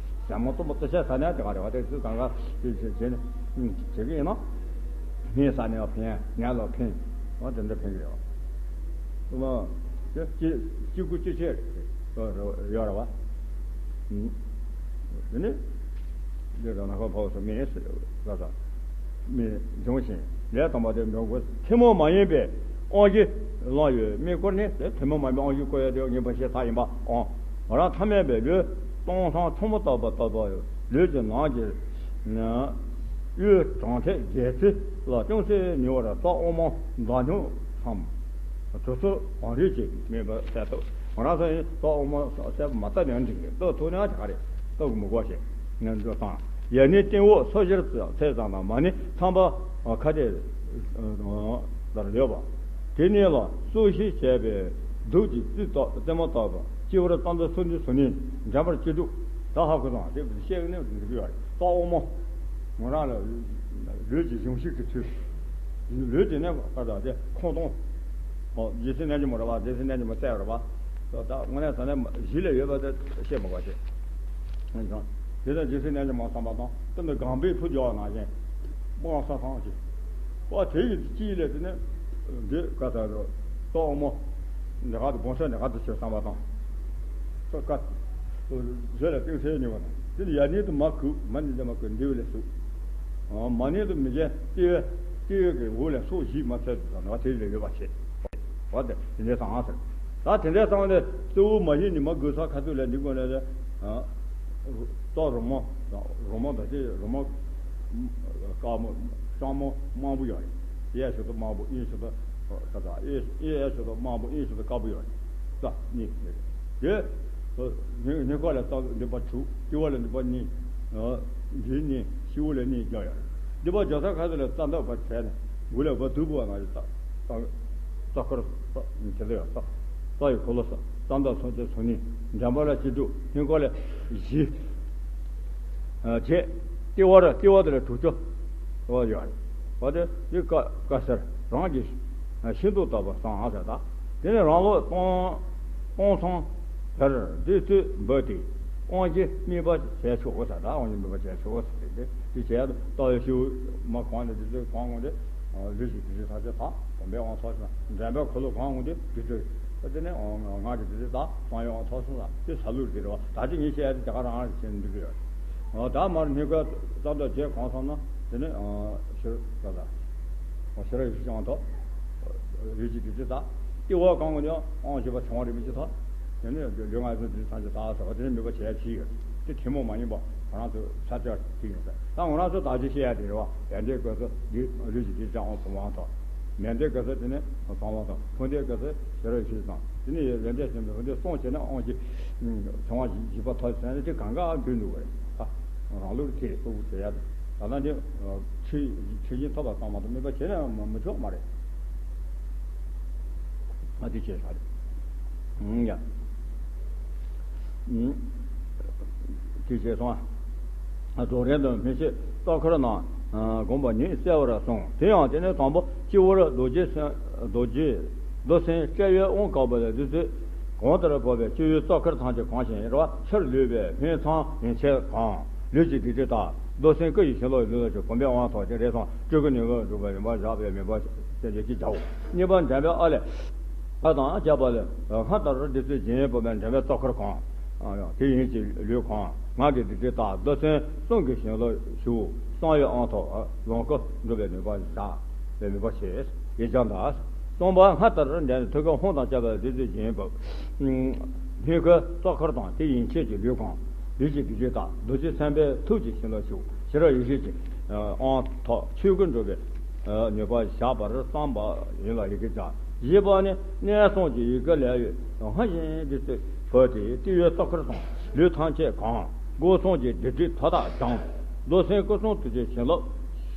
ཟབ་མོ་སྟོང་པ་ཏི་ཤ་ས་ནས་དེ་ག་རེད་བ། དེ་ཚོ་གང་ག་དེ་བྱེད་བྱེད་ནས་བྱེད་ཀྱི་ཡིན་ན། ཕན་ས་ནས་ཕན་ངན་ལ་ཕན། འོ་དེ་འདྲ་ཕན་གྱི་རེད་བ། དབུ་མ་དེ་སྐྱེ་སྐྱེ་དགུ་སྐྱེ་ཆེ་རེད་ཡོད་རེད་བ། དེ་ནི་འདི་རང་ནང་ཁ་ཕོག་སོ་མེད་ཟེར་ལ་ས། མི་འབྱུང་ཞིང་ལས་དམ་པ་དེ་འབྱུང་དགོས། ཐུན་མོང་མ་ཡིན་པའི་དབང་གིས་བླངས་ཡོད་མི་སྐོར་ནི་དེ་ཐུན་མོང་མ་ཡིན་པའི་དབང་གིས་བསྐོར་ཡ་དེ་ངེས་པ་ཞེས་ཐག་ཡིན་པའང་། ང་རང་ཐ་མལ་པའི་ལུས་སྟོང་སང་ཆུ་མོ་ལྟ་བུ་ལྟ་བུ་ལུས་ཀྱི་ནང་གི་གཡུ་གྲང་ཐལ་སྒལ་ཚིགས་ལ་ཅུང་ཟད་ཉེ་བར་རྩ་དབུ་མ་མདའ་སྨྱུག་ཙམ། དུས་ཚོད་གང་རིགས་ཅིག་མེད་པར་གསལ་ཐུབ། ང་རང་ཚོ་ཡིན་ཏོག་འོ་མ་གསལ་པོ་མ་བཏབ་ནས་འགྲིག་གི་རེད། བཏབ་ཐུབ་ན་ཡང་དེ་ག་རེད། བཏབ་གི་མི་དགོས་ཞེས་ངས་འགྲོ་དང་། ཡ་ནི་སྟེང་འོག་སོ་བཞིར་ཚད་ཙམ་དང་མ་ནི་ཚངས་པ་ཁ་བལྟས་ལྟར་ཡོད་པ། དེ་ནས་ལ་སྲོག་ཤིང་བྱས་པའི་གདུགས་ཀྱི་རྩི་ཏོག་རྩེ་མོ་ལྟ་བུ་སྤྱི་བོར་ཙམ་དུ་སོ་ནི་སོ་ནི་འཇམ་པར་སྐྱེ་འདུག་ད་ཧ་གོ་སོང་། དེ་བཤད་ནས་འགྲིག་གི་ཡོད་རེད། ཏོག་འོ་མ། ང་རང་ལ་ལུས་ཀྱི་གཞུང་ཤིག་གི་ཚུལ། ལུས་དེ་ནས་ཁ་དང་དེ་ཁོང་སྟོང་། ཨོ་རྗེ་བཙུན་རྣལ་འབྱོར་མ་རེད་པ། རྗེ་བཙུན་རྣལ་འབྱོར་མ་གསལ་བ་རེད་པ། ད་དངོས་གནས་ད་ནས་གཞི་ལས་ཡོད་པ་དེ་བཤད་མི་དགོས་ཤེས། དེ་ལྟར་རྗེ་བཙུན་རྣལ་འབྱོར་མ་བསམ་པ་དང་སྟོན་པའི་སྒང་པའི་ཕུ་རྒྱག་ནང་བཞིན་དབང་ས་ཐང་ཅིག་ཨོ་དེ་ཡི་དཀྱིལ་ལས་དེ་ནས་འདི་ག་ད་རོ་ཏོག་འོ་མ་འདི་ག་དུ་སྦོམ་ས་འདི་ག་དུ་ཆེ་བསམ་པ་དང་། ཏོག་ཀ་བཟོད་ལ་གཏིང་གསལ་ཉེ་བ་དང་། དེ་ནི་ཡ་ནན་དུ་མ་གུས། མ་ནན་དུ་མ་གུས། འདི་བས་ལས་སུ། མ་ནན་དུ་མི་བྱེད། ལྟེ་བའི་ལྟེ་བའི་གི་འོག་ལས་སོགས་བཞི་མ་འཚལ་དུ་དང་ནང་དེ་ལས་ཡོད་པ་བྱེད། བ་དེ་དེ་འདྲའི་སང་ཟེར། ད་དེ་འདྲའི་སང་ནས་གཙོ་བོ་མ་བྱེད་ནི་མ་གུས་ས་ཁ་ཐུག་ལས་འདི་དགོན་ལས་ལས། ཏོག་རོ་མ། རོ་མ་ད་ཅི་རོ་མ། དཀར་མོ། སྤྱང་མོ་དམར་པོ་ཡོད་རེད། གཡས་ཞུ་དང་དམར་པོ། གཡོན་ཞུ་དང་། ཁ་ཚ་གཡས་གཡས་ཞུ་དང་དམར་པོ། གཡོན་ཞུ་དང་དཀར་པོ་ཡོད་རེད། ས་གཉིས་རེད། དེ་ཉེ་ཉེ་འཁོར་ལ་རྩ་འདི་པ་དྲུག། ལྟེ་བ་ལ་འདི་པ་གཉིས། འདི་གཉིས། ཕྱི་པོ་ལ་གཉིས་བརྒྱབ་ཡོད་རེད། འདི་པ་བརྒྱབ་ས་ཁ་ཚ་ལ་རྩ་འདབ་པ་བྱས་ནས་འོག་ལ་བ་དུ་པོ་བ་ང་ཡི་རྩ་རྩ་རྩ་འཁོར་རྩ་བྱེད་ཡོད། རྩ་རྩ་ཡི་འཁོར་ལོ་ས་རྩ་འདབ་སུམ་ཅུ་སོ་གཉིས། འགྲམ་པ་ལ་བཅུ་དྲུག། ཉེ་འཁོར་ལ་བཞི། བྱས། ལྟེ་བ་ར་ལྟེ་བ་དེ་ལ་དྲུག་ཅུ་ཡོད་རེད། འོ་དེ་དེ་ཀ་ཀ་ཟེར་རང་གི་ཤིན་ཏུ་དག་པ་སང་ཟེར་ད། དེ་ནས་རང་ལོ་སྟོང་སྟོང་སང་ཟེར་འདི་ཚོས་འབུལ་ཏེ་དབང་གི་དམིགས་པ་བྱས་ཆོག་གོ་ཟེར་ད། དབང་གི་དམིགས་པ་བྱས་ཆོག་གོ་ཟེར་ཏེ་དེ་བྱས་ལྟ་བའི་ཤིའུ་མ་གང་ནས་དེ་ཚོས་གང་དགོས་ཏེ། ལུས་ཀྱི་དེ་ཚོས་ཐམས་ཅད་དག་གོམས་པའི་དབང་ཐོབ་ཅིང་། འགྲམ་པའི་འཁོར་ལོ་གང་དགོས་ཏེ་དེ་ཚོས། དེ་ནས་ངག་གི་དེ་ཚོས་དག་བསམ་ཡས་དབང་ཐོབ་སོང་ལ་དེ་ས་ལུགས་དེ་རེད་བ། ད་ཅི་ངས་བཤད་ཡ་དེ་དེ་ག་རང་རེད་བྱས་ནས་འདི་གི་ཡོད། ད་མར་སྙིང་ག་རྩ་འདབ་བརྒྱད་གང་སོང་ན་དེ་ནས་ཤེས་རབ་ལ། ཤེས་རབ་ཡེ་ཤེས་ཀྱང་ཐོབ། ཡུལ་གྱི་བདུད་རྩི་དག། ལྟེ་བ་གང་གི་ནི་དབང་བཞི་པ་བྱུང་བ་རིམ་གྱིས་ཐོབ། དེ་ནས་ལུས་ངག་ཡིད་གསུམ་བདུད་རྩི་ཐམས་ཅད་དག་ཟེར་བ་དེ་ནས་དམིགས་པ་བྱས་བྱས་ཡོད། དེ་ཐུན་མོང་མ་ཡིན་པ་ང་རང་ཚོ་ས་ཆ་དེ་ཡིན་ཟེར། ད་ང་རང་ཚོ་ད་ཅི་བཤད་ཡ་དེ་རེད་བ། ཡར་འདྲེན་དགོས་ཚོ་འདི་ལུས་ཀྱི་བདུད་རྩི་དབང་བུམ་དབང་ཐོབ། མར་འདྲེན་དགོས་ཚོ་དེ་ནས་གསང་བ་དང་། འཕོ་འདྲེན་དགོས་ཚོ་ཤེས་རབ་ཡེ་ཤེས་དང་། དེ་ནས་ཡར་འདྲེན་བྱས་ནས་འཕོ་འདྲེན་གསུམ་བྱས་ན་དབང་གི་བྱུང་བ་བཞི་པ་ཐོབ་ཟེར་ན་དེ་གང་ག་འདུས་འདུག་བས། ད་རང་ལུགས་དེ་གཙོ་བོ་བྱེད་ཡ་དེ། ད་ལྟ་འདི་ཆོས་ཆོས་ཉིད་ཐོབ་པ་ཙམ་མ་གཏོགས་དམིགས་པ་བྱས་ན་མི་ཆོག་མ་རེད། ང་དེ་བྱས་ས་རེད། ཡ། དེ་བྱས་སོང་། རྫོགས་རིམ་དུ་སྨིན་བྱེད་རྩ་འཁོར་རྣམས་བསྒོམ་པ་ཉིད་གསལ་བར་གསུངས། དེ་ཡང་དེ་ནས་དང་པོ་སྤྱི་བོར་རྡོ་རྗེ་སེམས། རྡོ་རྗེ་རྡོར་སེམས་དཔྲལ་བའི་དབུས་དཀར་པོ་ལ་བདུད་རྩི་གང་ལྟར་ཕོག་པས་སྤྱི་བོའི་རྩ་འཁོར་ཐམས་ཅད་གང་ཞིང་རེ་བ་ཕྱིར་ལུས་པའི་སྨིན་མཚམས་ཡན་ཆད་གང་། ལུས་ཀྱི་སྡིག་སྒྲིབ་དག། རྡོར་སེམས་སྐུ་ཡི་བྱིན་རླབས་ལུས་ལ་སྤྱོད། གོམས་པའི་དབང་ཐོབ་ཅིང་རེག་སོང་སྤྲུལ་སྐུ་ནུས་པ་འགྲུབ་པའི་ནུས་པ་བཞག་པའི་མོས་པ་བྱས་ཀྱི་བྱའོ། གཉིས་པ་འགྲམ་པའི་ཨ་ལས། ཨ་དང་བཅས་པ་ལས་སྔར་ལྟར་བདུད་རྩི་སྦྱིན་ཕོག་པས་འགྲམ་པའི་རྩ་འཁོར་གང་། དེ་ཡིན་གྱི་ལུས་གང་། ངག་གི་སྡིག་སྒྲིབ་དག། རྡོར་སེམས་གསུང་གི་བྱིན་རླབས་ཞུགས། གསང་བའི་དབང་ཐོབ་ལོངས་སྐུ་འགྲུབ་པའི་ནུས་པ་བཞག་པའི་མོས་པ་བྱས་ཡིད་བྱང་དང་། གསུམ་པ་སྔར་ལྟར་འགྲམ་ཐོད་རྒལ་ཧཱུྃ་དང་བཅས་པ་ལས་བདུད་རྩི་སྦྱིན་ཕོག། སྙིང་གའི་རྩ་འཁོར་དང་དེ་ཡན་ཆད་ཀྱི་ལུས་གང་། ལུས་ཀྱི་སྡིག་སྒྲིབ་དག། རྡོ་རྗེ་སེམས་དཔའི་ཐུགས་ཀྱི་བྱིན་རླབས་ཞུགས། ཤེས་རབ་ཡེ་ཤེས་ཀྱི་དབང་ཐོབ་ཆོས་སྐུ་འགྲུབ་པའི་ནུས་པ་བཞག་པར་བསམ་པ་ཡིད་ལ་ཡི་གེ་བརྗོད། བཞི་པ་ནི་གནས་གསུམ་གྱི་ཡི་གེ་ལས་འོད་སྔར་བཞིན་བདུད་རྩི་ཕོག་སྟེ་ལྟེ་བའི་རྩ་འཁོར་དང་ལུས་ཐམས་ཅད་གང་། སྒོ་གསུམ་གྱི་སྡིག་སྒྲིབ་མཐའ་དག་སྦྱངས། རྡོར་སེམས་སྐུ་གསུང་ཐུགས་ཀྱི་བྱིན་རླབས་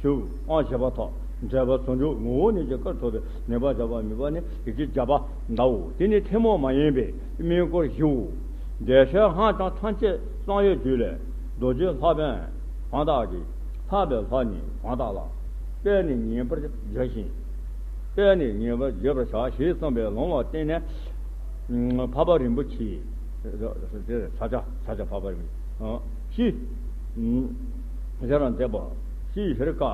ཞུགས། དབང་བཞི་པ་ཐོབ། འབྲེལ་པ་ཟུང་འཇུག་ངོ་བོ་ཉིད་ཀྱི་སྐུར་ཐོབ་པའི་ནུས་པ་བཞག་པར་མོས་པ་ནི་ཡི་གེ་བརྒྱ་པ་འདའོ། དེ་ནི་ཐུན་མོང་མ་ཡིན་པའི་སྨིན་སྐུར་ཞུའོ། འདས་ཤིང་སྔ་ཕྱི་ཐམས་ཅད་གསང་བའི་རྒྱུད་ལས། རྡོ་རྗེ་ལྷ་པཎ་གང་དག་གི། ལྷག་པའི་ལྷ་ནི་གང་དག་ལ། དཔལ་ནི་ཉན་པར་བྱ་ཞིང་། དཔལ་ནི་ཉན་པར་བྱ་ཞེས་གསུངས་པའི་ལུང་ལ་བརྟེན་ནས། འཕགས་པ་རིན་པོ་ཆེ། དེ་ས་སྐྱ་ས་སྐྱ་འཕགས་པ་རིན་པོ་ཆེ། ཤི། ཞེས་རང་འདས་པ། ཤི་ཧེ་རི་ཀ།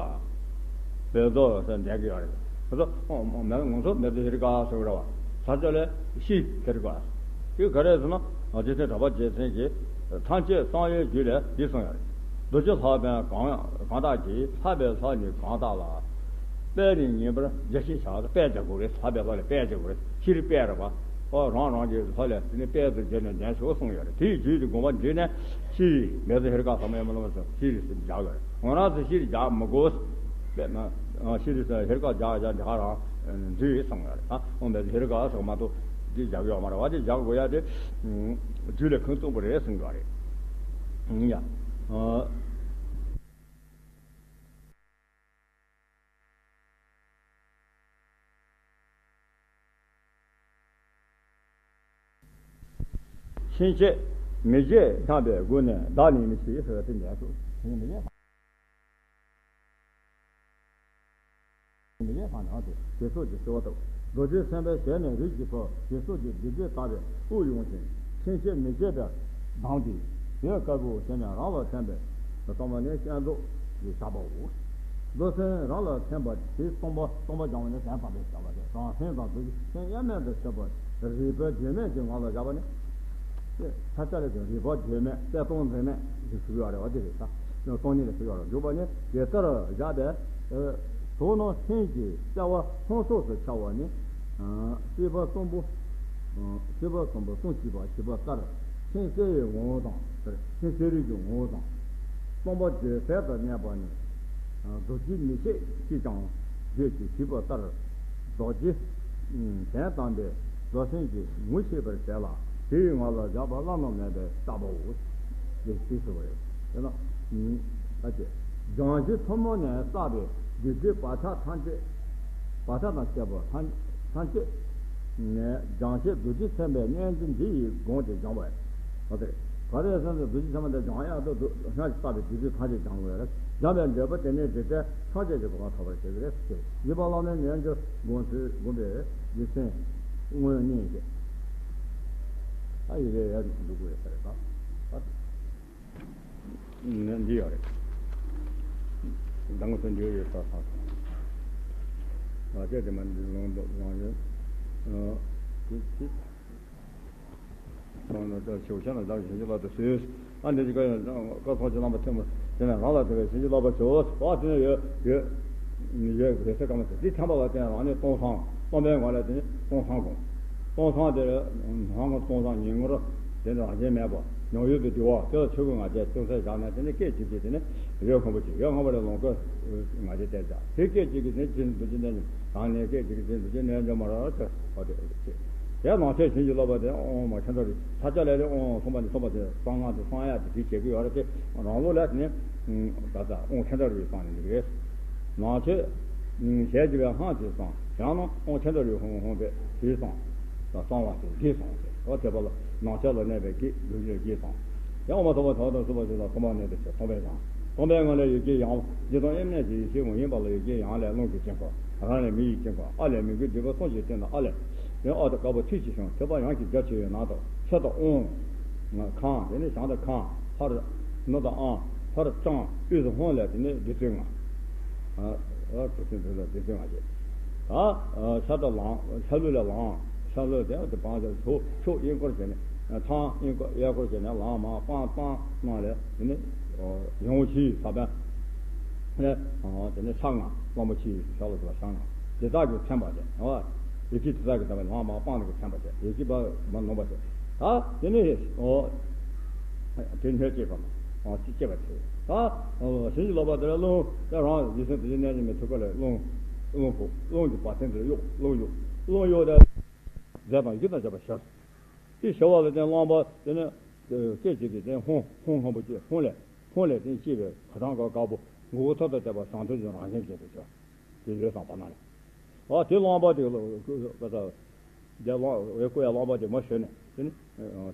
བོད་མདོ་ཟེར་འདས་ཀྱི་ཡོད་རེད། ཁོ་ཚོ་ཨོ་ཨོ་མེད་ང་ཚོ་མེད་དུ་ཧེ་རི་ཀ་ཟེར་གི་རེད་བ། ས་སྐྱ་ལ་ཤི་ཧེ་རི་ཀ། དེ་ག་རེ་ཟེར་ན། རྗེ་བཙུན་གྲགས་པ་རྒྱལ་མཚན་གྱིས་ཐམས་ཅད་གསང་བའི་རྒྱུད་ལས་འདི་གསུངས་ཡོད་རེད། རྡོ་རྗེ་ལྷ་པཎ་གང་གང་དག་གིས། ལྷག་པའི་ལྷ་ནི་གང་དག་ལ། དཔལ་ནི་ཉན་པར་བྱ་ཞེས་བྱ། དཔལ་བྱ་དགོས་རེད། ལྷག་པའི་ལྷ་ལ་དཔལ་བྱ་དགོས་རེད། ཤེས་རིག་དཔལ་རེད་བ། ཨོ་རང་རང་གི་ལྷ་ལ་དེ་ནི་དཔལ་དུ་བྱས་ནས་ཉན་ཆོག་གསུངས་ཡོད་རེད། དེའི་རྒྱུད་ཀྱི་དགོངས་པ་འདྲེས་ནས་ཤེས་རིག་མེད་ཚེ་ཧེ་རི་ཀ་ཟེར་མ་ཡོད་མ་ལོ་མ་ཟེར་ཤེས་རིག་ཟེར་བཞག་ཡོད་རེད། ང་རང་ཚོ་ཤེས་རིག་བཞག་མི་དགོས། དཔེར་ན་ཤེས་རིག་ཟེར་ཧེ་རི་ཀ་བཞག་བཞག་འདི་ག་རང་འདུས་གསུངས་ཡོད་རེད། ཨ་ཨོ་མེད་ཚེ་ཧེ་རི་ཀ་ཟེར་མ་གཏོགས་འདི་བཞག་ཡོད་མ་རེད་བ། འདི་བཞག་དགོས་ཡ་དེ་རྒྱུད་ལ་ཁུངས་གསུངས་པ་རེད་གསུངས་ཡོད་རེད། ཡ། ཕྱིན་ཆད་མི་བརྗེད་བསམ་པའི་སྒོ་ནས་བདག་ནི་མི་ཤེས་ཟེར་བ་དེ་འདྲ་སོ། མི་བརྗེད་བསམ་ནའང་དེ་དེ་སོགས་ཀྱི་ཤེས་པ་ཐོབ། རྡོ་རྗེ་སེམས་དཔའི་ཞལ་ནས་རིགས་ཀྱི་བུ་དེ་སོགས་ཀྱི་སྡིག་སྒྲིབ་དག་པའི་དབུགས་དབྱུང་ཞིང་ཕྱིན་ཆད་མི་བརྗེད་པར་ལྡང་སྟེ། དེ་དཀར་པོ་ཞེས་ནས་རང་ལ་ཐིམ་པས་སྟོང་པ་ནི་བསྐྱེད་རྫོགས་ཀྱི་བྱ་བའོ། རྡོར་སེམས་རང་ལ་ཐིམ་པ་དེ་སྟོང་པ་སྟོང་པ་སྦྱང་བ་ནི་ཟན་དམ་པའི་བྱ་བ་སྟེ། རང་སེམས་དང་རྡོ་རྗེ་སེམས་དབྱེར་མེད་དུ་ཤེས་པ་རིག་པའི་བརྗོད་མེད་ཀྱི་ངང་ལ་བཞག་པ་ནི། ས་ཆ་ལ་ཀྱང་རིག་པ་བརྗོད་མེད་གསལ་སྟོང་འཛིན་མེད་ཞེས་ཞུ་ཡོད་རེད་བ། དེ་རེད་ད། སྟོང་ཉིད་ལ་ཞུ་ཡོད་རེད། འཇུག་པ་ནི་དེ་ལྟར་བཞག་པས། དོན་ནི་སེམས་ཀྱི་སྐྱེ་བ་ལྷུང་སོགས་སུ་འཆར་བ་ནི། སྲིད་པ་གསུམ་པོ། སྲིད་པ་གསུམ་པོ་གསུམ་གྱིས་པ་ཞེས་པ་ལྟར། སེམས་གསལ་བའི་ངོ་བོ་དང་། སེམས་གསལ་རིག་གི་ངོ་བོ་དང་། སྟོང་པ་བརྗོད་གསལ་དུ་གནས་པ་ནི། རྡོ་རྗེ་མིག་ཤེས་ཀྱིས་ཀྱང་བརྗོད་ཅེས་བྱས་པ་ལྟར། རྡོ་རྗེ་གཞན་དམ་པའི་རྡོ་སེམས་ཀྱིས་ངོ་ཤེས་པར་བྱེད་ལ། དེ་ཡི་ངང་ལ་བཞག་པ་བླ་ན་མེད་པའི་རྟག་པའོ། ཞེས་ཞུས་པ་རེད། དེ་ལ། ཨ་ཅེ། སྦྱང་གཞི་ཐུན་མོང་ནས་བསགས་པའི་རྒྱུ་འབྲས་བག་ཆགས་ཐམས་ཅད། བག་ཆགས་དང་བཅས་པ་ཐམས་ཐམས་ཅད་ནས་སྦྱང་བྱེད་རྡོ་རྗེ་སེམས་དཔའི་གཉེན་འདི་ཡིས་བསྒོམས་ཏེ་སྦྱང་བ་ཡིན། ཨོ་དེ་རེད། ག་རེ་ཟེར་ན་རྡོ་རྗེ་སེམས་དཔའ་འདི་སྦྱང་ཡག་ཏུ་སྔར་གྱི་བསགས་པའི་རྒྱུ་འབྲས་ཐམས་ཅད་སྦྱང་དགོས་རེད། སྦྱངས་པའི་འབྲས་བུ་དེ་ནི་འཇིག་རྟེན་ཐམས་ཅད་ཀྱི་གོ་འཕང་ཐོབ་པར་བྱེད་ཀྱི་རེད་ཟེར། བཞི་པ་བླ་མའི་ཉེ་འབྱོར་སྒོམ་ཚུལ་སྒོམ་པའི་རྒྱུ་མཚན་དངོས་གཉིས་ཏེ། ཨ་ཡི་རེ་ཡ་འདུག་དགོས་ཡོད་ས་རེད་ད། ནས་འདི་ཡོད་རེད། ཟླ་ངོ་ཚོ་འདི་ཡོད་ས་ཐག་ང་བཅས་དེ་མ་འདི་ལོང་འདུག་ལོང་ཡོད། ཨ་ཅི་ཅི། ཁོང་ལ་ལྟ་ཞོག་ཤ་ལ་བདག་གཞན་གྱི་བླ་དུ་བཟོས། ཨ་འདི་ཅི་ག་ཡང་བཀའ་ཐོག་ཅི་རྣམ་པ་ཐོན་པ་དེ་ནས་རང་ལ་དེ་བས་གཞན་གྱི་བསླབ་པ་བྱོས། ཨ་དེ་ནས་ཡོད་ཡོད་ཡོད་ཡོད་ས་ག་མ་དེ་འདི་ཐམས་པ་ལ་བརྟེན་རང་ནས་སྟོང་སང་སྟོང་པའི་ངང་ལ་དེ་ནས་སྟོང་སང་དགོངས། སྟོང་སང་དེ་ལ་ནང་ངོ་སྟོང་སང་ཉིན་ངོར་དེ་ནས་རང་བཞིན་མེད་པ་མྱོང་ཡུལ་དུ་འགྱུར་བ་དེ་ལ་ཆོས་སྐུ་ང་རྒྱལ་ཅུང་ཟད་བཞག་ནས་དེ་ནས་སྐད་ཅིག་གིས་དེ་ནས་ཡོད་ཁོམ་པོ་ཅིག་ཡོད་ཁོམ་པོ་ལ་ལོངས་སྐུ་ང་རྒྱལ་གཏད་བཞག་དེ་སྐད་ཅིག་གིས་དེ་ནས་རྗེ་འདུ་བྱེད་གནས་རང་ནས་སྐད་ཅིག་གིས་དེ་འདུ་བྱེད་གནས་འཇོམས་མ་ར་ཅེས་ཧོ་དེ་ཅེས་དེ་ནང་ཆོས་བྱིན་གྱིས་རློབ་པ་དེ་ཨོང་མ་ཁྱོད་ཚོ་རེད། ས་ཆ་ལས་རེད། ཨོང་གསུངས་པ་ནི་གསུངས་པ་དེ་གསང་སྔགས་དེ་གསང་ཡག་དེ་དེ་བྱེད་ཀྱི་ཡོད་རེད། དེ་རང་ལུགས་ལ་དེ་ནས་ད་ལྟ་ཨོང་ཁྱོད་ཚོ་རེད་གསང་ནས་འདུག་རེད། ནང་ཆོས་ཞལ་གྱིས་པའི་སྔགས་ཀྱིས་གསང་། ཡང་ན་ཨོང་ཁྱོད་ཚོ་རེད་ཧོང་ཧོང་པས་དེས་གསང་། གསང་བ་དེ་དེས་གསང་ཞེས་ཨོ་དེ་པ་ལ་ནང་ཆོས་ལ་གནས་པའི་དགེ་སྒྲུབ་ཀྱི་དགེ་གསང་། ཡང་ཨོ་མ་ཐོབ་པ་ཐོབ་དང་སུ་པ་ཞིག་ལ་ཐོབ་པ་གནས་དུ་ཆེ་སྟོང་པའི་ཡང་སྟོང་པའི་ངང་ལས་ཡོད་ཀྱི་ཡང་ཇི་ལྟར་ཨེ་མནལ་གྱི་ཡེ་ཤེས་ངོ་ཡིན་པ་ལ་ཡོད་ཀྱི་ཡང་ལས་རླུང་གི་དཀྱིལ་འཁོར་རང་ལས་མི་ཡི་དཀྱིལ་འཁོར་ཨ་ལས་མི་འགུལ་འདུས་པ་གསུམ་གྱི་སྟེང་དུ་ཨ་ལས་དེ་ཨ་དང་དཀར་པོ་ཚིགས་ཀྱི་ཤོང་ཁྱད་པར་ཡང་གི་རྒྱ་ཆེ་བའི་ནང་དུ་ཆ་དང་ཨོང་ཁང་དེ་ནི་བྱང་དང་ཁང་ཕར་ནུ་དང་ཨང་ཕར་ལྕང་དབུས་སུ་ཧོང་ལས་དེ་ནི་བདུད་རྩི་ལྔ། ཨ་ཨ་དེ་ཚོའི་འདི་ལ་བདུད་རྩི་ལྔ་བྱེད། ད་ཤ་དང་ལང་ཤ་ལུག་ལས་ལང་ཤ་ལུག་དེ་དེ་བང་ཆ་ཕྱོགས་ཕྱོགས་དབྱིན་སྐོར་བྱས་ནས་ཐང་དབྱིན་སྐོར་གཡས་སྐོར་བྱས་ནས་ལང་མ་སྤང་སྤང་གནང་ལས་དེ་ནི་ཡོང་ཕྱིའི་ས་བོན་ལས་དེ་ནི་ཤ་ལྔ་གླང་པོ་ཆེའི་ཤ་ལ་སོགས་པ་ཤ་ལྔ་དེ་དག་གི་ཚན་པ་བྱས། ཡེ་ཤེས་དེ་དག་གི་ཚན་པ་ལང་མ་སྤང་ནས་ཀྱི་ཚན་པ་བྱས། ཡེ་ཤེས་པ་མ་ནོངས་པ་བྱས། ད་དེ་ནི་དེ་སྣོད་སྐྱེས་པ་མ་ཅི་སྐྱེས་པ་བྱས། ད་བྱིན་གྱིས་རློབ་པ་དེ་ལ་རླུང་དེ་རང་ཡིད་སེམས་དེ་བཞིན་གནས་ཀྱི་མི་ཐུག་པ་ལས་རླུང་རླུང་ཕོག་རླུང་གི་བ་དན་དེ་ལ་གཡུག་རླུང་གཡུག་རླུང་གཡུག་དེ་རྫས་དང་ཡིད་དང་བཅས་པ་ཞར། དེ་ཞི་བ་ལ་བརྟེན་རློན་པ་དེ་ནི་སྐད་ཅིག་གིས་དེ་ཧོང་ཧོང་ཧོང་པོ་སྐྱེས། ཧོང་ལས་ཧོང་ལས་དེ་སྐྱེས་པའི་ག་དང་ག་དཀར་པོ་མགོ་བོ་ཐོད་དང་བཅས་པ་ཟངས་མདོག་ཅན་རང་བཞིན་ཅན་དུ་གྱུར། དེ་ཡོད་ཙང་བར་སྣང་ལས། ཨ་དེ་རློན་པ་དེ་ལ་ཀ་ས་དེ་རློན་བའི་སྐུ་ཡང་རློན་པ་དེ་མ་ཞོན་ནས་དེ་ནི་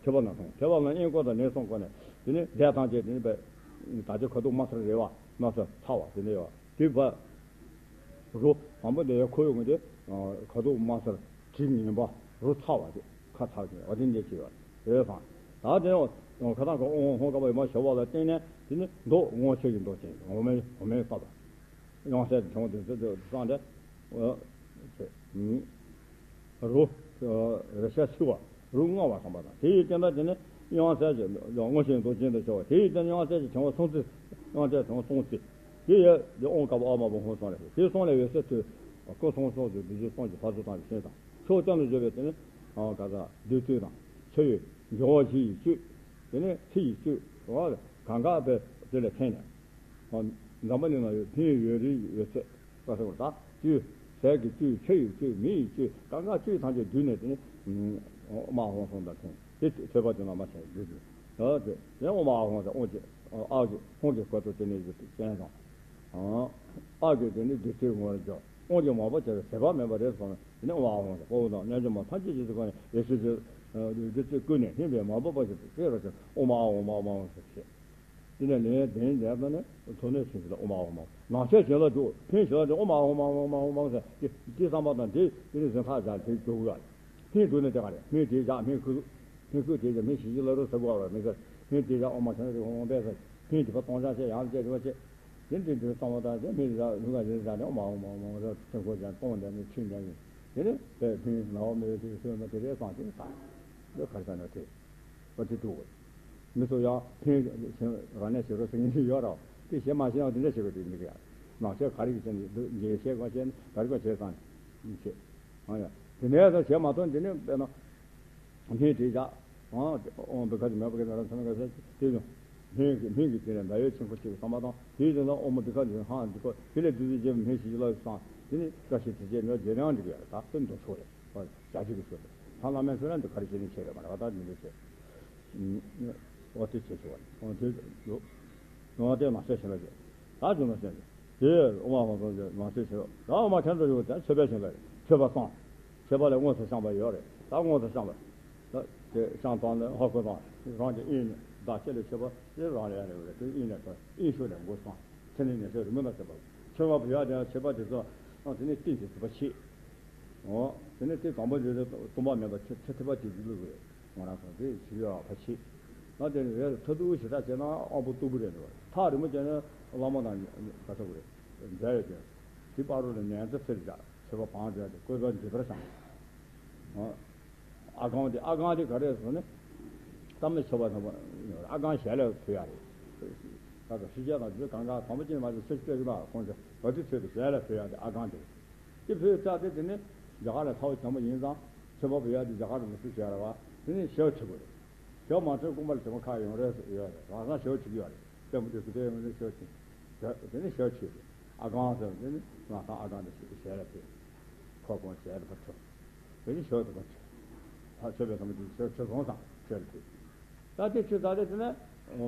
ཐོད་པ་ན་སོང་། ཐོད་པ་ན་དབྱིན་སྐོར་དང་ནས་སོང་སྐོར་ནས་དེ་ནི་རྫས་ཐམས་ཅད་དེ་ནི་པའི་ད་ཆ་ཁ་དོག་དམར་སེར་རེད་བ། དམར་སེར་ཚ་བ་དེ་ནི་ཡོད་དེ་བ། རོ་དང་པོ་དེ་ཁོ་ཡོང་གི་དེ་ཁ་དོག་དམར་སེར་དྲི་ངན་པ་རོ་ཚ་བ་དེ་ཁ་ཚ་གི་འོ་དེ་འདྲ་ཅིག་ཡོད་རེད་ཙང་། ད་དེ་ཁ་ཐང་གི་དབང་ཧོང་ཀ་པ་ཡོད་མ་ཞོ་བ་ལ་བརྟེན་ནས་དེ་ནི་མདོག་སྔོ་ཆེ་གི་མདོག་ཅན་འོ་མའི་འོ་མའི་བཏབ་པ། དབྱངས་གསལ་དུ་བྱུང་བ་དེ་ཚོ་དེ་སང་དེ། རོ། རེ་ཤ་ཆུ་བ། རོ་མངར་བ་ཙམ་པ་དང་། དེ་ཡི་སྟེང་དུ་དེ་ནི་དབྱངས་གསལ་གྱི་སྔོ་ཤིང་མདོག་ཅན་དུ་ཤོར་བ། དེ་ཡི་སྟེང་དུ་དབྱངས་གསལ་གྱི་བྱུང་བ་སྲུང་བརྩི། དབྱངས་གསལ་བྱུང་སྲུང་བརྩི། དེ་ཡི་དེ་དབང་བཀའ་པོ་ཨ་མ་པོ་ཧོང་སོང་ལས་དེ་སོང་ལས་འོད་གསལ་ཐོས། སྐུ་སོང་སོང་དུ་བདུད་རྩི་སོང་གི་ཕ་ཚུལ་དང་གི་ཤིང་དང་ཕྱོགས་ཀྱང་དུ་བརྗོད་པའི་དེ་ནི་ག་ས་བདུད་རྩི་དང་ཆུ་ཡི་འབྱུང་བ་བཞི་ཡི་བཅུད། དེ་ནི་ཚེ་ཡི་བཅུད་གང་ག་པའི་དེ་ལས་ཁེངས་ནས། འཛམ་བུ་གླིང་ན་ཡོད་ཕན་ཡོད་རིགས་ཡོད་ཚད་ལ་སོགས་པ་དང་བཅུད། ཟས་ཀྱི་བཅུད། ཆུ་ཡི་བཅུད། མེ་ཡི་བཅུད། གང་ག་བཅུད་ཐམས་ཅད་བསྡུས་ནས་དེ་ནི་ཨོ་མ་ཧོང་སོང་དང་མཚུངས་ཏེ་ཐོད་པ་དེ་ན་མ་ཆགས་བསྡུས་ཏེ། ད་དེ་དེ་ཨོ་མ་ཧོང་དང་ཨོ་ཅེ་ཨ་ཅེ་ཧོང་གི་སྐོར་དུ་དེ་ནས་ཅན་དང་། ཨ་ཀྱི་དེ་ནི་བདུད་རྩིའི་ངོར་འཇོག་ཨོ་ཅེ་མ་པོ་བྱས་པའི་ཟད་པ་མེད་པ་རེད་སོང་ན་དེ་ནི་ཨོ་མ་ཧོང་དང་དཔའ་བོ་དང་རྣལ་འབྱོར་མ་ཐམས་ཅད་ཀྱི་ཚུལ་ཁོ་ནས་ཡེ་ཤེས་ཀྱི་བདུད་རྩི་ཀུན་ནས་ལྷུང་བའི་མ་པོ་པ་ཞིག་ཏུ་སྐྱེ་རོ་ཅན་ཨོ་མ་ཨོ་མ་ཨོ་མ་ཨོ་ཟེར་བཤད། དེ་ནས་ལན་བདེན་བདེན་དང་ནི་མཚོ་སྣོད་ཆེན་པོ་ལ་ཨོ་མ་ཨོ་མ་ནང་ཆོས་བྱིན་རླབས་འཇུག་ཕན་བྱིན་རླབས་འཇུག་ཨོ་མ་ཨོ་མ་ཨོ་མ་ཨོ་མ་ཟེར་དེ་དེ་བསམ་པ་དང་དེ་དེ་ནི་གཟེངས་ཐག་བཞག་དེ་འཇུག་ཡ། ཕན་འགྲུབ་ནས་དེ་ག་རེད། ཕན་དེ་བཞག་ཕན་ཁུ་ཕན་ཁུ་དེ་བཞག་ཕན་ཞིག་ཅིག་ལ་རུ་ཟ་དགོས་ར་མི་ཟེར། ཕན་དེ་བཞག་ཨོ་མ་ཆེན་རེ་ཧོང་པས་ཟེར། ཕན་དེ་པ་སྟོང་ཆ་ཆེ་ཡང་བཅས་རེ་བ་ཆེ། དེ་འདྲའི་འདྲའི་བསམ་བློ་བཏང་ཚེ་མི་རེ་ར་ལུས་ངག་ཡིད་བཞག་ནས་ཨོ་མ་ཨོ་མ་ཨོ་མ་ར་ཐོན་ཁོ་ཅན་སྟོང་ལྡན་ནས་ཁྲིད་འདྲ་ཡིན། དེ་ནི་དེ་ཕན་ནའོ་མེད་པའི་དེ་སོན་མ་དེ་རེ་བསམ་དེ་བཏང་། འདི་གར་ས་ན་དེ། པ་དེ་འདུག་མི་ཚོ་ཡང་ཕན་ཞིང་རང་གནས་བྱེད་རོགས་ཟེར་མཁན་ཡོད་རེད། དེ་བྱེད་མ་ཤེས་ཡང་དེ་འདྲ་བྱེད་དགོས་དེ་འདི་ག་ཡང་ནང་ཆོས་ག་རེ་ཡིན་ཟེར་ན་འདུག་འཇལ་བྱེད་དགོས་བྱེད་ན་ག་རེ་དགོས་བྱེད་ཙང་བྱེད། ཨ་ཡ། དེ་ནས་ད་བྱེད་མ་ཐུབ་འདི་ནས་དཔེར་ན། སྨན་དེ་བཞག་ཨང་། ཨོ་བི་ཁ་ཅི་མེད་པ་གི་ན་ར་ཚ་ན་ག་ས་དེ་ཡང་། སྨན་གྱི་སྨན་གྱི་དེ་ནས་ཟླ་བའི་ཆིང་ཁོ་ཆེ་བའི་ཚང་མ་དང་དེའི་དེ་ན་ཨོ་མ་བི་ཁ་ཅི་ཧང་འདི་ཁོ་དེ་ལས་བདུད་རྩི་རྒྱལ་བའི་སྨན་ཞིག་ལ་སང་དེ་ནི་བཀྲ་ཤིས་དྲི་ཆེན་ནོར་རྗེས་ནང་འགྲིག་ཡ་རེད། ད་དེ་འདུག་ཆོག་རེད། ཨོ་བྱ་ཅིག་གི་ཆོག་རེད། ཧང་ལ་མེད་ཚོད་ན་འདི་ག་རེ་བྱེད་ནི་ཆེ་རེད་མ་རེད། ད་འདི་འདྲ་བྱེད། ཨོ་དེ་བྱེད་ཆོག་རེད། ཨོ་དེ་འདུག་ཨོ་དེ་མ་བྱེད་ཤེས་ལ་བྱེད། ད་བྱུང་ན་བཤད་ནས། དེ་ཨོ་མ་ཧོ་ཏོ་ཞེས་མ་ཤེས་ཤེས། ད་ཨོ་མ་ཁྱེད་ཚོ་ཡོད་དེ་མཆོད་པའི་ཞིང་ལས་མཆོད་པ་བསང་། མཆོད་པ་ལས་དངོས་སུ་བཤམས་པ་ཡོད་རེད། ད་དངོས་སུ་བཤམས་པ། ད་དེ་བཤམས་སྟངས་ནི་ཧོ་ཀོ་དང་རང་གི་དབྱིངས་ནས་བདག་ཁྱེད་ལ་མཆོད་པ་དེ་རང་ལ་ཡང་རེད་རེད། དེ་དབྱིངས་ནས་དང་དབྱིངས་ཤུགས་ལས་འགོ་བསང་། ཚེ་ནི་ཉེར་ཞག་རིང་མོ་དང་བཅས་པ། མཆོད་པ་བུ་ཡ་དེ་མཆོད་པ་དེ་ཚོ་དེ་ནི་ཏིང་ངེ་འཛིན་པ་ཆེ། འོ། དེ་ནས་དེ་དང་པོ་འདི་སྟོང་པ་མེད་པ་ཆེ་ཆེ་ཐེག་པ་ཇི་ལྟར་བླུགས་པའི་ངོ་རང་སོང་དེ་ཞིག་ཡོད་པ་ཆེ། ང་དེ་ནས་རེད་ཐ་ཐུག་ཞེ་དྲག་བྱས་ན་དབང་པོ་སྟུག་པོ་རེད་འདུག་ཐག་རིང་པོ་བྱས་ན་བླ་མ་དང་ག་ཚོད་རེད། འབྲེལ་ཡོད་ཀྱི། དེ་བར་དུ་ལ་ཉན་ཚེ་ཚེ་རེ་བཞག་མཆོད་པ་བང་བསྒྲིལ་ཏེ་བཀོད་པ་འཇིགས་པར་བཤམས། ཨ་གང་དེ་ཨ་གང་དེ་ག་རེ་ཟེར་ན། གཏམ་ནི་མཆོད་པ་ཐོན་པ་ཨ་གང་ཞལ་ལ་ཕུལ་ཡ་རེད། ད་ལྟ་ཤི་ཆ་དང་རྒྱུ་གང་ག་དང་པོ་ཅན་མ་ཟད་ཆོས་སྤྱོད་ཀྱི་ལ་ཁོང་ཚོ་བ་དུས་ཚོད་དུ་ཞལ་ལ་ཕུལ་ཡ་དེ་ཨ་གང་དེ་རེད། དེ་བོད་རྩ་དེ་དེ་ནི་རྒྱ་གར་ལ་ཚ་བོ་བྱམས་པོ་ཡིན་ཙང་མཆོད་པ་བོད་ཡ་དེ་རྒྱ་གར་དུ་མི་སྲིད་ཟེར་བ་དེ་ནི་ཞལ་བ་ཆེ་དགོས་རེད། ཞལ་བ་མ་ཆེ་རྐུན་མ་ལ་བྱེད་པ་ཁག་ཡོང་རེད་ཡོད་རེད། རང་སང་ཞལ་བ་ཆེ་གི་ཡོད་རེད། དེ་མོ་དེ་སུ་དེ་ཡོང་ནི་ཞལ་བ་ཆེ་དེ་ནི་ཞལ་བ་ཆེ་རེད། ཨ་གང་ཟེར་དེ་ནི་ང་ཚང་ཨ་གང་དེ་ཞལ་ལ་དེ་ཁོ་དགོངས་ཞལ་ལ་ཕར་ཆོག་དེ་ནི་ཞལ་བ་དེ་ཕར་ཆོག་ད་ཆོས་པའི་ཐ་མ་དེ་ཞལ་བ་ཆེ་སོང་ཙང་ཞལ་ལ་དེ། ད་དེ་ཆུ་ད་རེ་དེ་ནས་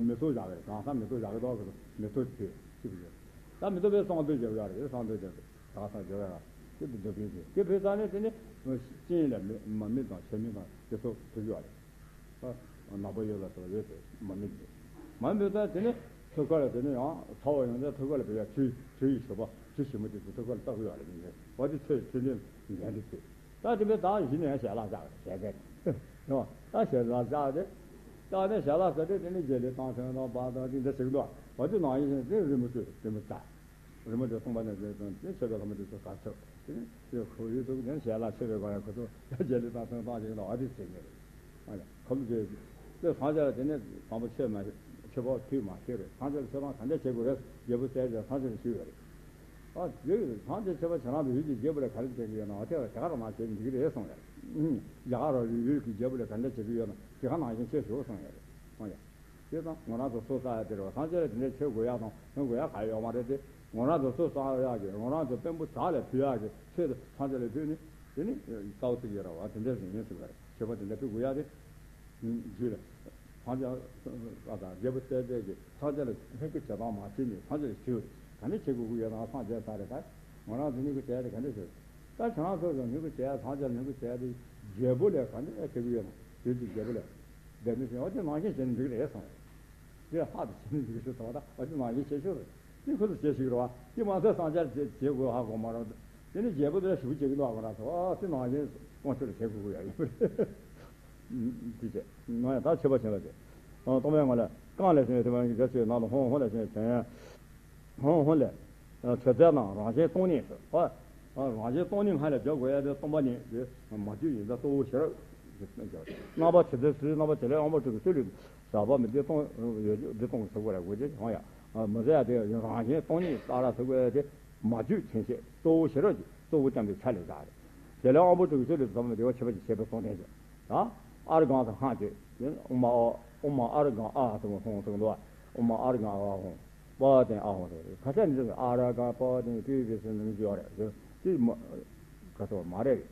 མེ་ཏོག་བཞག་གི་རེད། གང་ས་མེ་ཏོག་བཞག་གི་འདུག་གི་མེ་ཏོག་དེ་གཅིག་ཡོད། ད་མེ་ཏོག་པའི་བསང་དུད་བརྒྱབ་ཡོད་རེད། བསང་དུད་བརྒྱབ་རེད། གང་ས་བརྒྱབ་ཡོད་རེད། དེ་དུ་འདོད་མཁན་དེ་དེ་བོད་ས་ནས་དེ་ནས་སྤྱན་ལ་མི་མ་མི་དང་ཆེ་མི་དང་དེ་ཚོ་ཐུག་ཡོད་རེད། ནག་པོ་ཡོད་ལ་སོགས་ཡོད་དེ་མ་མི་དེ་མ་མི་ད་དེ་ནས་ཐུག་ཁ་ལ་དེ་ནས་ཡང་ཚ་བ་ཡོང་ཚེ་ཐུག་ཁ་ལ་བེད་ཡ་ཆུ་ཆུ་ཡི་ཞོ་པ་ཆུ་ཞིམ་པོ་དེ་ཚོ་ཐུག་ཁ་ལ་བཏབ་ཡོད་རེད། འོ་དེ་ཆོས་ཆོས་འདོན་འགན་དེ་ཚོས། ད་དེ་མིན་ད་གཞི་ནས་ཞལ་ལག་བཞག་ཞལ་ཟས་རེད། ད་ཞལ་ལག་བཞག་སྟེ། ད་ནས་ཞལ་ལག་ཟ་དེ་དེ་ནས་རྗེས་ལུས་བཏང་ཚུན་དང་བར་དང་དེ་འདྲ་ཞིག་འདུག་འོ་དེ་ནང་བཞིན་དེ་རི་མོ་བཙུགས་རི་མོ་བཙའ། རི་མོ་དེ་སྟོང་པ་ནས་བཟོས་ཙང་དེ་མཆོད་པའི་ལྷ་མོ་དེ་ཚོ་གར་ཐོབ་དེ་ནས་ཁོ་ཡུལ་དུ་དེ་ནས་ཞལ་ལག་མཆོད་པའི་སྒོ་ནས་ཁོ་ཚོ་རྗེས་ལུས་བཏང་ཚུན་བཏང་ཞིག་འདུག་འོ་དེ་བྱེད་ངེས་རེད། ཁོ་ཚོ་དེ་སངས་རྒྱས་ལ་དེ་ནས་དང་པོ་མཆོད་མ་མཆོད་པ་ཕུལ་མ་ཤེས་རེད། སངས་རྒྱས་ལ་མཆོད་པ་ག་འདྲ་བྱེད་དགོས་རེད། རྒྱལ་པོ་རྩལ་ཅན་སངས་རྒྱས་ལ་ཞུས་ཡོད་རེད། ཨ་དེ་སངས་རྒྱས་ཆོས་པ་ཁྱེད་རང་ཚོ་ཡུལ་གྱི་རྒྱལ་པོ་ལ་ག་རེ་བྱེད་ཀྱི་ཡོད་ན་དེ་ལ་དེ་ག་རང་མ་བྱེད་འགྲིག་གི་རེད་གསུངས་ཡོད་རེད། རྒྱ་གར་རོ་ཡུལ་གྱི་རྒྱལ་པོ་ལ་ག་འདྲ་བྱེད་ཀྱི་ཡོད་ན་དེ་ག་ནང་བཞིན་བྱེད་ཤོག་གསུངས་ཡོད་རེད། གསུངས་ཡོད། དེ་ཙང་ང་རང་ཚོ་སོ་ས་ཡ་དེ་རེད་བ། སངས་རྒྱས་ལ་དེ་འདྲའི་ཆོས་དགོས་ཡག་དང་དོན་དགོས་ཡག་ག་ཡོད་མ་རེད་དེ། ང་རང་ཚོ་སོ་ས་ཡག་གི་ང་རང་ཚོ་དཔོན་པོ་བྲག་ལ་ཕུལ་ཡག་གི་ཆོས་དེ་སངས་རྒྱས་ལ་ཕུལ་ནི་དེ་ནི་རྩ་བ་ཚིག་ཡོད་རེད་བ། དེ་འདྲའི་རིང་ཡིན་ཟེར་བ་རེད། མཆོད་པ་དེ་འདྲ་ཕུལ་དགོས་ཡག་དེ། རྒྱུད་ལ། སངས་རྒྱས་ཨ་དང་རྒྱལ་པོ་རྩལ་རྩལ་གྱིས་སངས་རྒྱས་ལ་སྙིང་པོ་བྱེད་སྟངས་མ་བྱེད་ནས་སངས་རྒྱས་ལ་ཞུས། ག་འདྲ་བྱེད་དགོས་ཀྱི་ཡོད་དང་སངས་རྒྱས་ས་རེད་ད། ང་རང་ཚོ་སྙིང་པོ་བྱས་ཏེ་ག་འདྲ་བྱེད། ད་ཁྱེད་རང་ཚོ་ལ་སྙིང་པོ་བྱས་སངས་རྒྱས་ལ་སྙིང་པོ་བྱས་ཏེ་རྒྱལ་པོ་ལ་ག་འདྲ་བྱེད་ཀྱི་ཡོད་དང་དེ་ཚོ་རྒྱལ་པོ་ལ་བདེན་མི་ཤེས་འོ་དེ་ནང་བཞིན་བྱེད་ནི་འགྲིག་རེད་གསུངས། དེ་ལ་ལྷག་ཏུ་བྱེད་ནི་འགྲིག་ཞུ་ཐུབ་པ་དང་འོ་དེ་ནང་བཞིན་བྱེད་ཤོག་རེད། དེ་ཁོ་ཚོ་བྱེད་ཤིག་རེད་བ། དེ་མ་ཚད་སངས་རྒྱས་བྱེད་དགོས་ཧ་གོ་མ་རེད། དེ་ནི་རྒྱལ་པོ་དེ་ལ་ཞུ་བྱེད་ཀྱི་འདུག་ཨ་ཁོ་རང་ཚོ་ཨ་དེ་ནང་བཞིན་དཀོན་མཆོག་ལ་བྱེད་དགོས་ཀྱི་ཡོད་རེད། དེ་བྱས་ང་ཡང་ད་ཆོས་པ་བྱིན་རླབས་ཆེ། སྟོང་པའི་ངང་ལས་རྐང་ལས་བྱུང་བའི་དེ་བ་ཡི་རྒྱ་ཆེ་ནང་དུ་ཧོང་ཧོང་ལས་བྱུང་བའི་དོན། ཧོང་ཧོང་ལས། མཆོད་རྫས་རྣམས་རང་བཞིན་སྟོང་ཉིད་སུ། རང་བཞིན་སྟོང་ཉིད་སྔ་ལས་བརྗོད་དགོས་ཡ་དེ་སྟོང་པ་ཉིད་དེ་མ་བརྗོད་ཡིན་ད་གཙོ་བོ་ཤེས་རབ། རྣམ་པ་ཆེ་ཚད་སུའི་རྣམ་པ་བྱེད་ལས་དབང་པོ་དྲུག་གི་ཚུལ་ལས་ཟག་པ་མི་བདེ་སྟོང་ཡོད་བདེ་སྟོང་གི་ཟུག་པ་རེད་དགོས་ཀྱི་ཡོང་ཡ། མི་ཟད་ཡ་དེ་རང་བཞིན་སྟོང་ཉིད་ལྟར་ཟུག་པ་དེ་མ་བརྗོད་མཁྱེན་བཤད་གཙོ་བོ་ཤེས་རབ་ཀྱི་གཙོ་བོ་བསྟན་པའི་ཆ་ལས་བཞག་རེད། བྱེད་ལས་དབང་པོ་དྲུག་གི་ཚུལ་ལས་ཟག་པ་མི་བདེ་བ་ཁྱད་པར་གྱི་ཤེས་པའི་སྟོང་ལྡན་ཞིང་། ད་ཨར་གང་དང་ཧང་བཅས་ཨོ་མ་ཨོ་མ་ཨར་གང་ཨ་ཧོང་ཧོང་ཟེར་གི་འདུག་ཨོ་མ་ཨར་གང་ཨ་ཧོང་། པ་དེ་ཨ་ཧོང་རེད། ཁ་ཤས་འདི་ཨ་ར་ག་པ་དེ་པི་པི་སི་འདི་ཡོད་རེད། དེ་མ་ག་ཚོད་མ་རེད།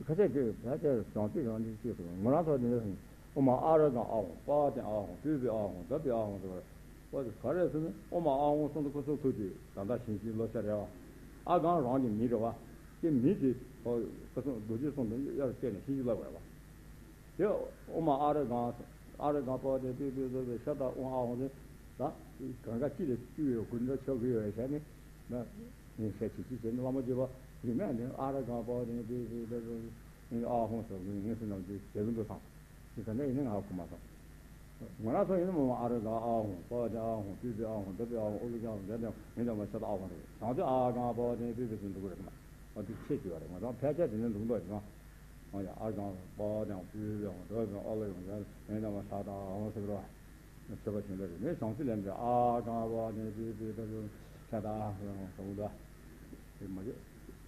ཁ་ཤས་དེ་ད་ཆ་རང་ཚིག་རང་ཚིག་ཅིག་སོང་ང་རང་ཚོ་དེ་འདྲ་སོང་། ཨོ་མ་ཨ་ར་ག་ཨ་ཧོང་པ་དེ་ཨ་ཧོང་པི་པི་ཨ་ཧོང་ད་པི་ཨ་ཧོང་ཟེར་བ་རེད། པ་དེ་ག་རེ་ཟེར་ན་ཨོ་མ་ཨ་ཧོང་གསུང་དུ་ཁོ་ཚོ་ཐུག་དུས་ད་ལྟ་ཞིང་ཆེན་སློབ་གྲྭ་རེད་བ། ཨ་གང་རང་གི་མིང་རེད་བ། དེ་མིང་དེ་ཁོ་ཚོ་རྡོ་རྗེ་གསུང་དུ་དབྱར་བལྟས་ནས་ཤིང་ཆུ་བླུགས་པ་རེད་བ། དེ་ཨོ་མ་ཨ་ར་གང་ཨ་ར་གང་པོ་དེ་པི་པི་ཟེར་བའི་ཤ་སྟག་ཨོ་ཨ་ཧོང་དེ་ད་གང་ག་ཅི་ལས་བཏུས་ཡོད་དགུ་འདྲ་ཆོག་གི་ཡོད་བྱས་ནས་ན་ངས་བཤད་ཅིག་ཅིག་བྱས་ནས་བླ་མ་རྒྱུད་པ་རིག་གནས་ནི་ཨ་ར་གང་པོ་དེ་པི་པི་ཟེར་བའི་ཨ་ཧོང་ཟེར་བའི་ངས་སུ་ནམ་དེ་བྱེད་ཀྱི་འདུག་བསམ། དེ་ག་འདྲ་ཡིན་ན་ང་ཧ་གོ་མ་སོང་། ང་རང་ཚོ་ཡིན་ན་མ་ཨ་ར་གང་ཨ་ཧོང་པོ་དེ་ཨ་ཧོང་པི་པི་ཨ་ཧོང་ད་པི་ཨ་ཧོང་ཨོ་ལུ་ཀྱང་དེ་འདྲ་ངས་ཀྱང་མ་ཤ་སྟག་ཨ་ཧོང་རེད། དང་དེ་ཨ་གང་པོ་དེ་པི་པི་ཟེར་འདུག་གི་རེད་མ། ཨ་དེ་ཆེ་གི་བ་རེད། ང་ཚོ་ཕལ་ཆེར་དེ་འདྲ་འདུག་འདུག་ཡིན་ན། ཨ་ཡ་ཨ་གང་པ་དང་པུ་ཡང་འགྲོ་བའི་ཨ་ལ་ཡོང་ཡ་ཡང་ན་མ་ས་དང་ཨ་ཟེར་རོ། ཆོས་པ་ཆེན་པོ་རེད། ངས་བྱང་སེམས་ལས་འདི་ཨ་གང་བ་ནས་པི་པི་ད་དུ་ཆ་ད་ཡང་སོང་ད། དེ་མ་རེད།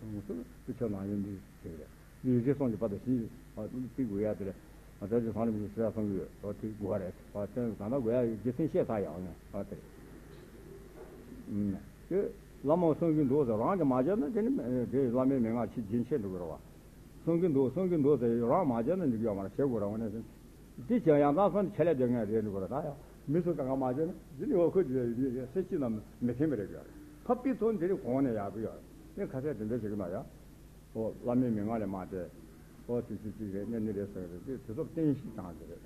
ངོ་སོ་དེ་ཆ་ནང་ཡོད་འདི་ཞིག་རེད། འདི་ཡི་གེ་སོང་གི་བར་དུ་ཞིག་ཨ་ཏི་དགོས་ཡ་དེ་རེད། ཨ་ད་ཅི་སང་རིམ་གྱི་ཤེས་རབ་སོང་གི་ཡོད་ཨ་དེ་དགོས་རེད། ཨ་དེ་གང་ན་དགོས་ཡ་ཡི་གེ་སེང་ཤེས་ཚར་ཡག་ནས་ཨ་དེ་རེད། ཨུམ། དེ་བླ་མ་གསུང་གི་འདུག་ཟེར་རང་གིས་མ་བརྗོད་ན་དེ་ནི་དེ་བླ་མའི་མན་ངག་ཆེ་རྒྱུན་ཆད་འགྲོ་གི་རེད་བ། གསུང་གི་འདུག་གསུང་གི་འདུག་ཟེར་རང་མ་བརྗོད་ན་འགྲིག་གི་ཡོད་མ་རེད། བྱེད་དགོས་རེད། འོ་ན་དེ་བྱས་ཡང་དག་སོང་ནས་ཆད་ལས་བརྗོད་མཁན་རེད་འགྲོ་གི་རེད། ད་ཡང་མི་སུ་གང་ག་མ་བརྗོད་ན་འདི་ནི་འོ་ཁོ་བརྗོད་ཡིན་ཡིན་སེ་སྐྱིད་ནམ་མི་མཐུན་པ་རེད་གི་རེད། ཕ་པི་ཚོ་འདི་རིགས་གོང་ནས་ཡག་གི་ཡོད་རེད། དེ་ཁ་ཤས་དེ་འདྲ་བྱེད་གི་མ་ཡ། ཨོ་བླ་མའི་མན་ངག་ལས་མ་བལྟས། ཨོ་དེ་ཚོ་ཅིག་རེད་གནས་ནི་རེད་ཟེར་རེད། དེ་དེ་ཚོ་བསྟན་བཤིག་བཏང་ཟེར་རེད།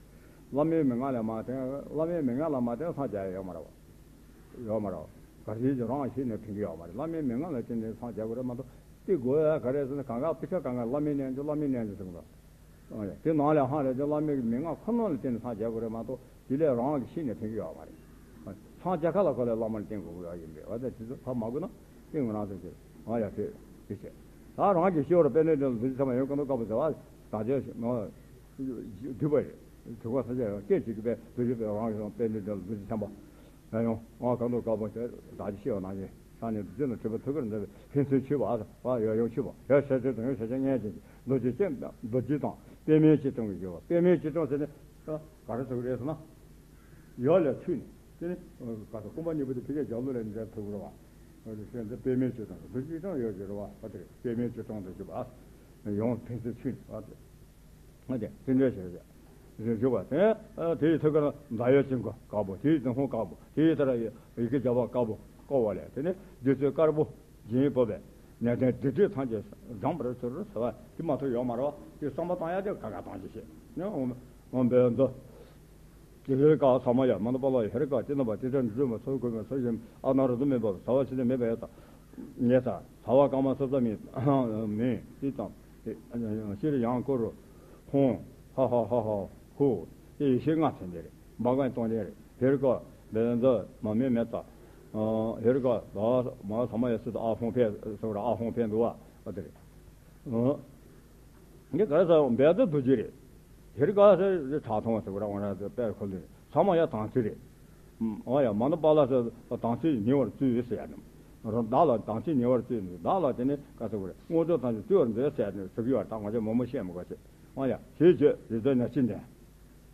བླ་མའི་མན་ངག་ལས་མ་བལྟས། བླ་མའི་མན་ངག་ལ་མ་བལྟས་སངས་རྒྱ་ཡ་ཡོད་མ་རེད་བ། ཡོད་མ་རེད་བ། ག་རེ་ཡིན་ཀྱང་རང་ཤེས་ནས་ཕན་གྱི་ཡོད་མ་རེད། བླ་མའི་མན་ངག་ལ་བརྟེན་ནས་སངས་རྒྱ་དགོས་རེད་མ་གཏོགས་དེ་དགོས་ཡ་ག་རེ་ཟེར་ན་གང་ག་དཔེ་ཆ་གང་ག་བླ་མའི་རྣལ་འབྱོར་བླ་མའི་རྣལ་འབྱོར་ཟེར་གི་འདུག་ཨོ་ཡ། དེ་ནང་ལས་ཧང་རེད་དེ་བླ་མའི་མན་ངག་ཁོ་ན་ལ་བརྟེན་ནས་སངས་རྒྱ་དགོས་རེད་མ་གཏོགས་དེ་ལས་རང་གི་ཤེས་ནས་ཕན་གྱི་ཡོད་མ་རེད། སངས་རྒྱ་ཁ་ལ་ཁོ་ལས་བླ་མ་ལ་བརྟེན་དགོས་ཀྱི་ཡོད་ཡིན་པས། འོ་ད་དེ་ཚོ་ཕ་མ་དགོས་ན་བརྟེན་དགོས་ན་ཟེར་གྱི། ཨོ་ཡ་དེ་དེ་བྱས། ད་རང་གི་ཤེས་པར་དཔེ་ནས་དེ་ལ་འདུ་བྱེད་ཚད་མ་ཡོད་ཀུན་ཏུ་དཀར་པོ་ཟེར་བ་དང་བཅས་མ་འདུས་པ་རེད། དྲི་བ་ས་ཆ་ཡང་སྐད་ཅིག་གིས་པས་འདུ་བྱེད་པའི་རང་གི་དཔེ་ནས་དེ་ལ་འདུ་བྱེད་ཚད་མ། ཡང་ཡང་ཨ་གང་དུ་དཀར་པོ་དེ་བདག་གིས་ཤེས་པ་ནང་བཞིན་ས་ནས་འདུ་བྱེད་ན་འཁྲུལ་པ་ཐུག་གར་འདོད་པའི་ཕན་ཚུན་འཆོས་པ་ཨ་ཡ་ཡང་འཆོས་པ་ཡ་ཤ་ཤ་དང་ཡང་ཤ་ཤ་ངན་ཅན་གྱི་འདུ་བྱེད་ཅན་འདུ་བྱེད་དང་པདྨའི་བྱེ་བྲག་གི་སྦྱོར་བ། པདྨའི་བྱེ་བྲག་ཟེར་ནས་ག་རེ་ཟེར་གི་རེད་ཟེར་ན། ཡ་ལས་ཚུད་ནས་དེ་ནི་ག་ས་རྐང་པ་གཉིས་པོ་དེ་ཕི་གའི་རྒྱབ་ལོགས་ལ་འདྲ་ཐུག་རེད་བ། ཟེར་འདི་པདྨའི་བྱེ་བྲག་འདུ་བྱེད་ཅན་ཡོད་ཟེར་བ་ཨ་དེ་རེད། པདྨའི་བྱེ་བྲག་འདུ་བྱེད་པ་ཡང་ཕན་ཚུན་ཚུད་ནས་ཨ་དེ། ཨ་དེ་དེ་འདྲ་བྱས་བྱས་བྱས་བྱུང་བ་དེ། དེ་ཡི་ཐུགས་ཀར་མདའ་ཡི་གཅིན་གོ་དཀར་པོ། དེ་ཡི་དོན་ཧོང་དཀར་པོ། དེ་ཡི་ལྟར་ཡི་གེ་བརྒྱ་པ་དཀར་པོ་བསྐོར་བ་ལས་དེ་ནི་བདུད་རྩི་དཀར་པོ་སྦྱིན་པ་བས་ནད་གདོན་སྡིག་སྒྲིབ་ཐམས་ཅད་སྦྱངས་པར་གྱུར་ཟེར་བ་དེ་མ་ཐུབ་ཡོད་མ་རེད་བ། དེ་བསམ་པ་བཏང་ཡ་དེ་ག་ག་བཏང་ཅི་ཤེས་ནི་འོང་འོང་བས་འདི། དེ་ལས་ཀ་ས་མ་ཡ་མ་ན་པ་ལ་ཡ་ཧེ་རི་ཀ་ཏི་ན་པ་ཏི་ཏྲ་འདི་ཚོ་མ་ཚོ་གོས་མ་ཚོ་ཡིན་ཨ་ན་རུ་དུ་མེད་པ་ས་བ་ཤི་ནི་མེད་པ་ཡ་ད་ངེ་ས། ས་བ་ཀ་མ་སོ་ས་མི་མི་ཏི་ཙམ། ཤེར་ཡང་ཀོ་རུ་ཧོང་ཧ་ཧ་ཧ་ཧ་ཧུ། དེ་ཡེ་ཤེས་ལྔ་ཚན་དེ་རེད། འབའ་ཀན་གཏོང་ལེན་རེད། ཧེ་རི་ཀ་བེ་ལན་ཛ་མ་མེ་མེ་ཙ། ཧེ་རི་ཀ་མ་ས་མ་ཡ་སི་ཏ་ཨ་ཧོང་ཕེ་སོ་ར་ཨ་ཧོང་ཕེ་འདུ་བ་ཨ་དེ་རེད། འདི་ག་རེ་ཟེར་བ་འབད་རྩོལ་རྡོ་རྗེ་རེད། དེར་ག་ཟེར་ཁྲག་འཐུང་བ་ཟེར་བ་ར་འོ་ར་ཟེར་དཔེར་ཁོ་ལེ་ཚང་མ་ཡ་དང་ཚིག་རེད། འོ་ཡ་མ་ནུ་པཱ་ལ་ཟེར་དང་ཚིག་ཉེ་བར་བཙུད་ཟེར་ཡ་ནི། རང་བདག་ལ་དང་ཚིག་ཉེ་བར་བཙུད་ནས་བདག་ལ་དེ་ནི་ག་ཟེར་བ་རེད། དངོས་གྲུབ་དང་ཚིག་བཙུད་པར་འདོད་ཟེར་ཡ་ནི་ཟེར་གི་ཡོད་རེད། ད་ང་ཚོ་མོ་མོ་བཤད་མི་དགོས་ཟེར། འོ་ཡ་ཞེས་བརྗོད་རིག་རྩལ་ནས་ཕྱིན་ནས།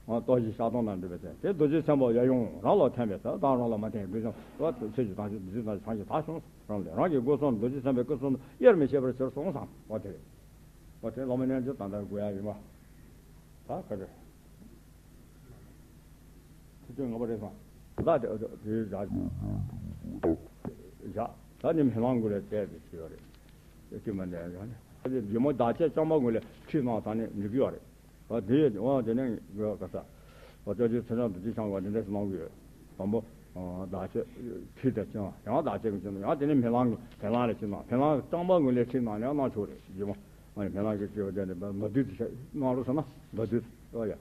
ཨ་རྟོགས་ཤིང་བཤགས་སྡོམ་དང་འདྲ་བའི་ཚེ་དེ་རྡོ་རྗེ་སེམས་དཔའ་ཡབ་ཡུམ་རང་ལ་ཐིམ་པས་ཟེར། བདག་རང་ལ་མ་ཐིམ་པའི་བུ་ཆུང་བ་ཚེ་ཞིག་དང་ཞིག་རྡོ་རྗེ་དང་ཞིག་ཐང་ཞིག་ཐག་ཆོད་རང་ལས་རང་གི་སྒོ་གསུམ་རྡོ་རྗེ་སེམས་དཔའི་སྐུ་གསུམ་དུ་དབྱེར་མི་ཕྱེད་པར་གྱུར་སོང་ཟེར་བ་དེ་རེད། བ་དེ་བླ་མའི་རྣལ་འབྱོར་ད་ལྟར་དགོས་ཡ་ཡིན་པ། ད་ག་རེ། ཆུ་ཚོད་ལྔ་པ་རེད་སོང་། ད་དེ་དེ་བཞག་བཞག་ད་ནི་མི་ལང་དགོས་ལས་བཙལ་ཏེ་བྱས་ཡོད་རེད། དེ་མ་ནས་ཡང་ནི་རྒྱུ་མ་བདག་བསྐྱེད་རྐྱང་པ་དགོས་ལས་ཁྲིད་གནང་ད་ནི་འགྲིག་གི་ཡོད་རེད། འོ་དེ་འོ་དེ་ནས་འགྲོ་ག་ས། འོ་ཅོ་ཅོ་ཚེ་རིང་དུ་ཅི་ཆང་བ་དེ་འདྲ་ཞིག་གནང་གི་ཡོད། དང་པོ། བདག་ཆེ། ཁྲིད་དེ་ཅང་ཡང་བདག་ཆེ་གི་ཅང་ཡང་དེ་ནས་མེ་ལང་གི་བེ་ལང་ལ་ཅི་གནང་བེ་ལང་གི་རྐྱང་པ་ངོས་ལས་ཁྲིད་གནང་ཡང་གནང་ཆོག་རེད་ཇི་མོ། ཨ་ནི་བེ་ལང་གི་སྐྱེ་བ་དེ་ནས་མདོ་སྡུད་དུ་ཆ་གནང་རོགས་ཟེར་ན་མདོ་སྡུད་ཨོ་ཡ།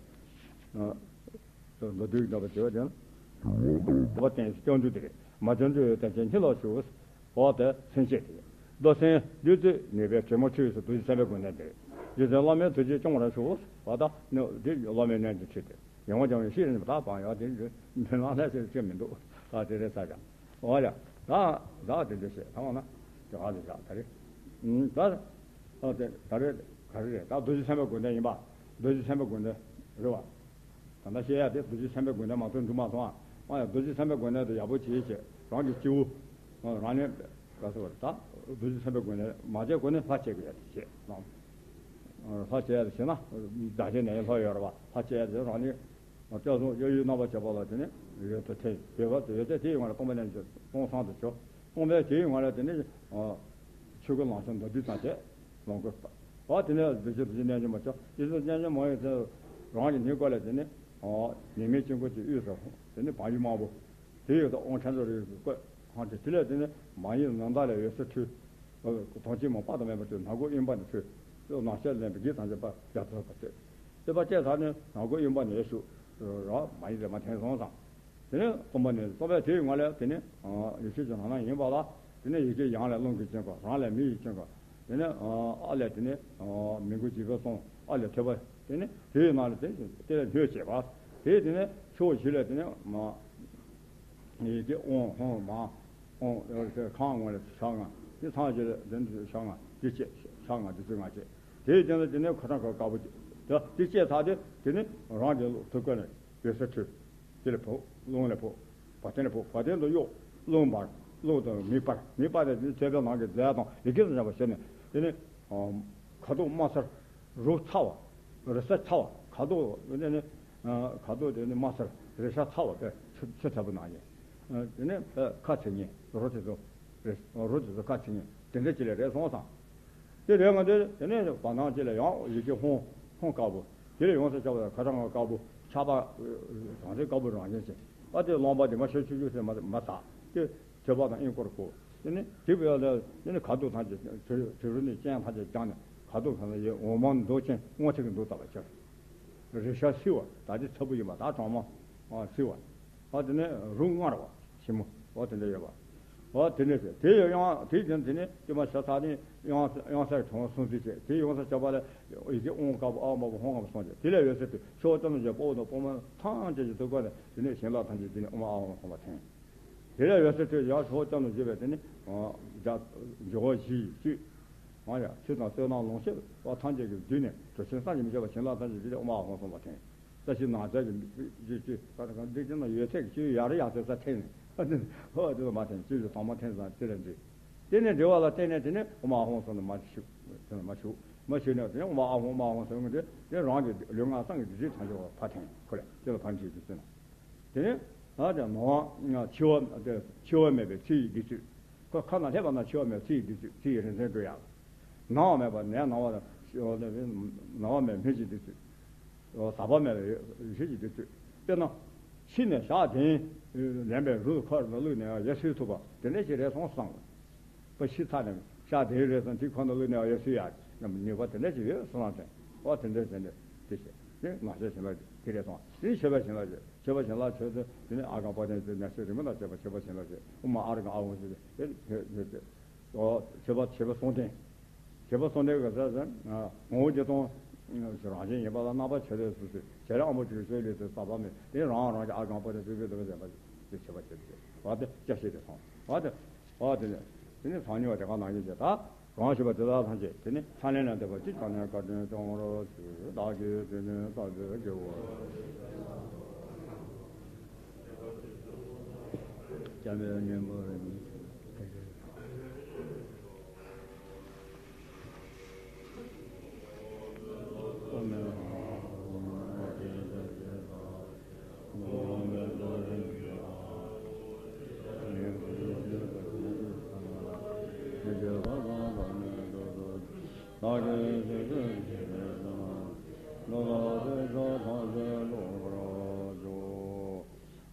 མདོ་སྡུད་ཀྱི་འདོད་པ་དེ་བ་དེ་ན། འདོད་པ་བསྟན་ཞིང་སྐྱོང་རྒྱུ་དེ་རེད། མ་བྱང་ཆུབ་ཡོན་ཏན་ཅན་སྙིང་ལ་ཞུགས། འོ་དེ་སེམས་བསྐྱེད་དེ། རྡོ་སེམས་བདུད་རྩི་ནུས་པའི་དྲི་མ་འཁྲུད་སོ་བདུད་རྩི་སེམས་དཔའི་སྒོ་ནས་དེ། རྗེ་བཙུན་བླ་མའི་ཐུགས་རྗེས་སྐྱོང་བར་ཞུ། བ་དག་ནི་འདི་བླ་མའི་རྣལ་འབྱོར་ཁྲིད་དེ། ཡང་བ་ཀྱང་ཤེས་རིག་པ་དག་པའང་ཡང་དེ་འདྲ་མི་ལང་ལྷ་ཞེས་བྱེད་མི་འདུག་ད་དེ་རེད་ས་ཀྱང་། འོ་ཡ། ད་ད་དེ་འདྲ་བཤད་ད་འོ་ན་དེ་ག་དེ་བཞག་ད་རེད། ད་ད་རེད་ག་རེ་རེད་ད་རྡོ་རྗེ་སེམས་དཔའི་སྒོ་ནས་ཡིན་པ། རྡོ་རྗེ་སེམས་དཔའི་སྒོ་ནས་རེད་བ། ད་ལྟ་བཤད་ཡ་དེ་རྡོ་རྗེ་སེམས་དཔའི་སྒོ་ནས་མ་གཏོགས་འགྲུབ་མ་སོང་ཨ། ཨ་ཡ་རྡོ་རྗེ་སེམས་དཔའི་སྒོ་ནས་དེ་ཡག་པོ་བྱེད་བྱེད་རང་གི་སྐྱེ་བོ། རང་ནས་ག་ཟེར་བ་རེད་ད། རྡོ་རྗེ་སེམས་དཔའི་སྒོ་ནས་མ་བྱས་སྒོ་ནས་ལྷ་བྱེད་དགོས་ཡ་དེ་བྱེད་ལ། ལྷ་བྱེད་ཡ་དེ་བྱེད་ན། བདག་གཞན་ནས་ལྷ་ཡོད་རེད་བ་ལྷ་བྱེད་ཡ་དེ་རང་ནས། སྐྱབས་སོང་གཡོ་ཡུལ་རྣམ་པར་བྱེད་པ་ལ་དེ་ནས་ཡོད་དོ་ཐེ་ཡོད་པ་དེ་ཡོད་ཚད་དེ་ཡི་ངོ་ལ་སྟོང་པ་ལས་སྟོང་སང་དུ་གྱུར། སྟོང་པའི་དེ་ཡི་ངོ་ལ་དེ་ནས་ཆོས་སྐུ་ལང་ཤོར་མདོ་སྡུད་དང་བཅས་ལོངས་སྐུ་བ་དེ་ནས་བདེ་ཆེན་བདེ་ཆེན་རྣལ་འབྱོར་མ་བྱ་རྗེ་བཙུན་རྣལ་འབྱོར་མ་ཡོད་ཚད་རང་གི་ཉིད་སྐོར་ལ་དེ་ནས་ཉི་མའི་དཀྱིལ་འཁོར་གྱི་དབུས་སུ་དེ་ནས་བག་ཡིག་དམར་པོ་དེ་ཡོད་དོ་དབང་ཕྲན་ཚོགས་རིགས་ཀྱི་བཀོད་ཧང་དེ་དེ་ལས་དེ་ནས་མ་ཡིན་ནམ་མཁའ་ལས་འོད་ཟེར་འཕྲོས། དོན་གཅིག་མ་དཔག་ཏུ་མེད་པ་དེ་ནག་པོ་གཡོན་པ་ནས་འཕྲོས། ནག་ཤེལ་ལེན་པའི་དགེ་དང་བཅས་པ་རྒྱ་མཚོ་བར་བཅད། བཅད་པ་བཅད་ཚར་ནས་ནག་པོ་གཡོན་པ་ནས་ཤུགས་ར་མ་ཡི་རེ་མ་འཐེན་སོང་ཙང་། དེ་ནས་སྟོང་པ་ནས་སྟོང་པའི་དེའི་ངང་ལས་དེ་ནས་ཡེ་ཤེས་ཀྱི་ལམ་སྣ་ཡིན་པ་ལ། དེ་ནས་ཡི་གེ་ཡང་ལས་རླུང་གིས་བཅིངས་པ་རང་ལས་མེ་ཡིས་བཅིངས་པ། དེ་ནས་ཨ་ལས་དེ་ནས་མི་མགོ་བརྗིད་པའི་གསུང་ ཨ་ལས་ཐོད་པ་དེ་ནི་དེའི་ནང་ལ་དེ་དེ་ལ་སྣོད་བྱེད་པ། དེ་དེ་ནི་ཕྱོགས་བཞི་ལ་དེ་ནི་མ་ཡི་གེ་ཨོཾ་ཧཱུྃ་མ་ཨོཾ་ཁང་ངོ་ལ་ཕྱག་ལྔ། དེ་ཚང་བཞི་ལ་དེ་ནི་ཕྱག་ལྔ་དེ་བཅས་ཕྱག་ལྔ་དེ་ཚོ་ལྔ་བཅས། དེའི་རྗེས་ལ་དེ་ནི་ཁ་ཐང་ཁ་དཀར་པོ་དེ་དེ་བཅས་ཚར་དེ་དེ་ནི་རང་གི་ཐུགས་ཀ་ནས་འོད་ཟེར་འཕྲོས། དེ་ལ་ཕོག་རླུང་ལ་ཕོག་བ་དན་ལ་ཕོག་བ་དན་དུ་གཡོ། རླུང་འབར། རླུང་དང་མེ་སྤར། མེ་སྤར་ནས་དེ་ནི་ཐོད་པའི་ནང་གི་རྫས་དང་ཡི་གེ་དང་འདྲ་བ་བྱས་ནས་དེ་ནི་ཁ་དོག་དམར་སེར་རོ་ཚ་བ། རེག་བྱ་ཚ་བ། ཁ་དོག་དེ་ནི་ཁ་དོག་དེ་ནི་དམར་སེར་རེག་བྱ་ཚ་བ་དེ་ཆུ་ཆུ་ཚ་པོ་ནང་བཞིན། དེ་ནི་ཁ་ཚིག་གཉིས་རོ་དེ་ཚོ་རེག་རོ་དེ་ཚོ་ཁ་ཚིག་གཉིས་དེ་འདྲ་ཅིག་ལ་རེག་སོང་ཙང་། དེ་རེག་མ་དེ་དེ་ནས་བར་སྣང་གཅིག་ལ་ཡང་ཡི་གེ་ཧཱུྃ་ཧཱུྃ་དཀར་པོ། དེ་ལས་ཡོངས་སུ་ཁྱབ་པ་ཁ་ཐང་དཀར་པོ་ཆགས་པ་བྲམ་ཟེ་དཀར་པོ་རང་བཞིན་ཅན། ཨ་དེ་རློན་པ་དེ་མ་ཤར་ཆུ་ཆུ་ཟེར་མ་མ་དག་དེ་ཐོད་པ་དང་དབྱིངས་སྐོར་བསྐོར། དེ་ནས་དེ་བས་ལ་དེ་ནས་ཁ་དོག་ཐམས་ཅད་དྲི་དྲི་རོ་ནས་སྤྱན་ཐམས་ཅད་བརྐྱངས་ནས་ཁ་དོག་ཁ་ལ་ཡི་འོ་མ་མདོག་ཅན་སྔོ་ཐིག་གི་མདོག་ལྟ་བུ་ཆགས། རེག་བྱ་བསིལ་བ། ད་དེ་ཚ་པོ་ཡིན་པ་ད་གྲང་མོ་བསིལ་བ། ཨ་དེ་ནས་རོ་མངར་བ་ཞིམ་མོ། ཨ་དེ་འདྲ་ཡོད་པ། ཨ་དེ་འདྲ་ཟེར་དེ་ཡང་ཡང་དེ་ཀྱང་དེ་ནས་དེ་མ་ཤ་ཚ་ནས་ཡང་ཡང་སར་གྲོང་སོང་ཚུལ་བྱས། དེ་ཡོངས་སུ་ཁྱབ་པ་ལ་ཡི་གེ་ཨོཾ་དཀར་པོ་ཨ་མ་པོ་ཧཱུྃ་ལྔ་པོ་སོང་བྱས། དེ་ལས་འོད་ཟེར་དུ་ཕྱོགས་ཙམ་ལ་བཞག་དཔའ་བོ་དང་དཔའ་མོ་ཐམས་ཅད་ཀྱི་ཐུགས་ཀ་ནས་དེ་ནས་བྱིན་རླབས་ཐམས་ཅད་དེ་ནས་ཨོཾ་ཨཱཿཧཱུྃ་ཧཱུྃ་ལ་ཐིམ། དེ་ལས་འོད་ཟེར་དུ་ཡང་ཕྱོགས་ཙམ་ལ་བཞག་པས་དེ་ནས་འཇོག་པ་བཞི་ཡིས་བཅུད། ང་ཡང་ཆོས་དང་བསོད་ནམས་ལོངས་སྤྱོད་པ་ཐམས་ཅད་ཀྱི་བསྡུས་ནས་གྲུབ་ཆེན་བསམ་གྱིས་མི་ཁྱབ་པ་བྱིན་རླབས་ཐམས་ཅད་དེ་ནས་ཨོཾ་ཨཱཿཧཱུྃ་ཧཱུྃ་ལ་ཐིམ། ས་གཞི་ནགས་ཚལ་གྱི་བཅུད་བཅུད་ཀ་ཀ་འདི་ཀྱི་ནང་ཡོད་ཚད་ཀྱི་བཅུད་ཡར་ཡར་ཚེ་ས་ཐེངས་ནས་ཧོ་དེ་ལ་མ་ཐེངས་བཅུད་ཀྱི་དྭངས་མ་ཐེངས་ཙམ་དེ་ལ་འདྲི། དེ་ནས་འདྲི་བ་ལ་བརྟེན་ནས་དེ་ནས་ཨོཾ་ཨཱཿཧཱུྃ་ཧཱུྃ་ལ་མ་ཞུགས། དེ་ལ་མ་ཞུགས། མ་ཞུགས་ནས་དེ་ནས་ཨོཾ་ཨཱཿཧཱུྃ་ཧཱུྃ་ཧཱུྃ་ཟེར་བ་དེ་དེ་རང་གི་ལུས་ངག་བཟང་གི་སྒྲིབ་བྱེད་ཐམས་ཅད་པ་ཕར་ཐེངས་ཁོ་ལ་དེ་ལ་ཕར་འདྲི་དུས་ཟེར་ན། དེ་ནས་ཨ་དེ་ནང་བ་འཆི་བ་དེ་འཆི་བ་མེད་པའི་ཚེ་ཡི་བདེ་སྤྱོད། ཁོ་ཁ་ན་སླེབས་པ་ན་འཆི་བ་མེད་པའི་ཚེ་ཡི་བདེ་སྤྱོད་ཚེ་ཡི་རིང་བསྲེལ་འགྲོ་ཡག་ནད་མེད་པ་ནད་ན་བ་དང་ཤི་བ་ནད་མེད་སྨན་གྱི་བདེ་སྤྱོད། ཟག་པ་མེད་པའི་ཡེ་ཤེས་ཀྱི་བདེ་སྤྱོད། དཔེར་ན་ཤི་ནས་ཞག་བདུན་ལེན་པའི་རུ་ཁ་ལ་བླུགས་ནས་ཡར་སོན་ཐུབ་པ་དེ་འདྲ་ཞིག་རེད་སོང་བསམ། པ་ཤི་ཚར་ནས་ཤ་དེའི་རེ་ཟུང་དེ་ཁོ་ན་བླུགས་ནས་ཡར་སོན་ཡག་ནུས་པ་དེ་འདྲ་ཞིག་ཡོད་སོང་ལ་དྲན། ཨོ་དེ་འདྲ་དེ་འདྲ་དེ་བྱས་དེ་ང་ཚོའི་བྱིན་རླབས་དེ་རེད་སོང་། དེ་མཆོད་པའི་བྱིན་རླབས་ཀྱི་མཆོད་པའི་བྱིན་རླབས་མཆོད་དེ་དེ་ནས་ཨ་གང་པོ་དེ་ཚོའི་ནས་ཤོད་རིང་མོ་དང་བཅས་པ་མཆོད་པའི་བྱིན་རླབས་ཀྱི་ཨོཾ་ཨཱཿཧཱུྃ་ཧཱུྃ་ཞེས་དེ་དེ་དེ་ཨོ་མཆོད་པ་མཆོད་པ་གསུང་རྟེན། མཆོད་པ་གསུང་རྟེན་གྱི་ས་ས་ངོ་བོ་བརྒྱད་སྟོང་རང་བཞིན་ཡིན་པ་ལ་རྣམ་པར་ཕྱེ་རེ་སུ་སུ་བྱེ་བྲག་ཨ་མོ་ཅིག་གི་ཆོས་ལས་སུ་ཟག་པ་མེད་དེ་རང་རང་གི་ཨ་གང་པོ་དེ་སྤྲུལ་པའི་དུ་བ་ཟེར་བ་དེ་མཆོད་པ་བྱེད་དེ་བ་དེ་སྐྱ་ཤེས་དེ་སོང་བ་དེ། ཨ་དེ་ནས་དེ་ནས་སང་ཉིན་བ་དེ་ག་ནང་བཞིན་བྱས། ད་གང་ཞུས་པ་དེ་དག་ཐམས་ཅད་དེ་ནས་ཕྱག་ལེན་ལ་འདེབས་པ་ཅིག་ཕྱག་ལེན་བཀའ་དྲིན་སྐྱོང་རོགས་ཞུ། བདག་གིས་དེ་ནས་བསམ་པའི་དགེ་བ་བྱམས་པའི་སྙིང་པོ་རེ་མི་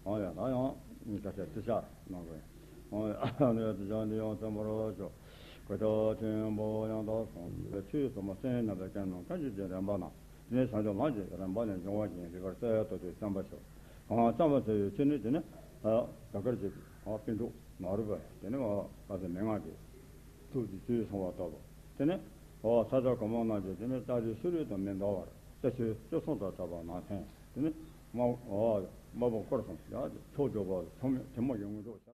ཨང་ཡ་ད་ཡང་ད་ཆ་ཏི་ཤ་གནང་དགོས། ཨང་ཡ་ཏི་ཤ་འདི་ཡང་བརྟན་པར་ཤོག་གོ་ཆ་ཆེན་པོ་ཡང་དག་སོང་ཚེ་ཆོས་སོ་མ་སེམས་རྣམ་པའི་རྐྱེན་རྣམས་ཐམས་ཅད་ཀྱི་རིམ་པ་ན། དེ་ནས་བྱང་ཆུབ་ལམ་གྱི་རིམ་པ་ནས་འབྱུང་བ་ཡིན། རིག་པར་གསལ་དོད་དུ་བརྩམ་པར་ཤོག་ཨང་བརྩམ་པར་བྱ་བའི་ཕྱིར་ནི་དེ་ནི་ད་གར་གྱི་ཨ་པཎ་གྲུབ་ནཱ་རོ་པ་དེ་ནི་ཨ་ཨ་ཟེར་མན་ངག་གི་ཐུགས་ཀྱི་ཆོས་གསུང་བ་ལྟ་བུ། དེ་ནི་ཨ་ས་སྐྱ་གོང་མ་རྣམས་ཀྱིས་དེ་ནི་ལྟ་རེ་ཤུ་རེ་དང་མི་འདའ་བར་ས་ཆུ་བཅུ་གསུམ་དང་བྲལ་བ་ནང་ཐོན། དེ་ནི་མ་ཨ་མ་བུ་སྐོར་གསུམ་ཡ་ཕྱོགས་བཅུ་པ་ཚང་མས་དེ་མ་ཡོང་ངོ་འགྲོ།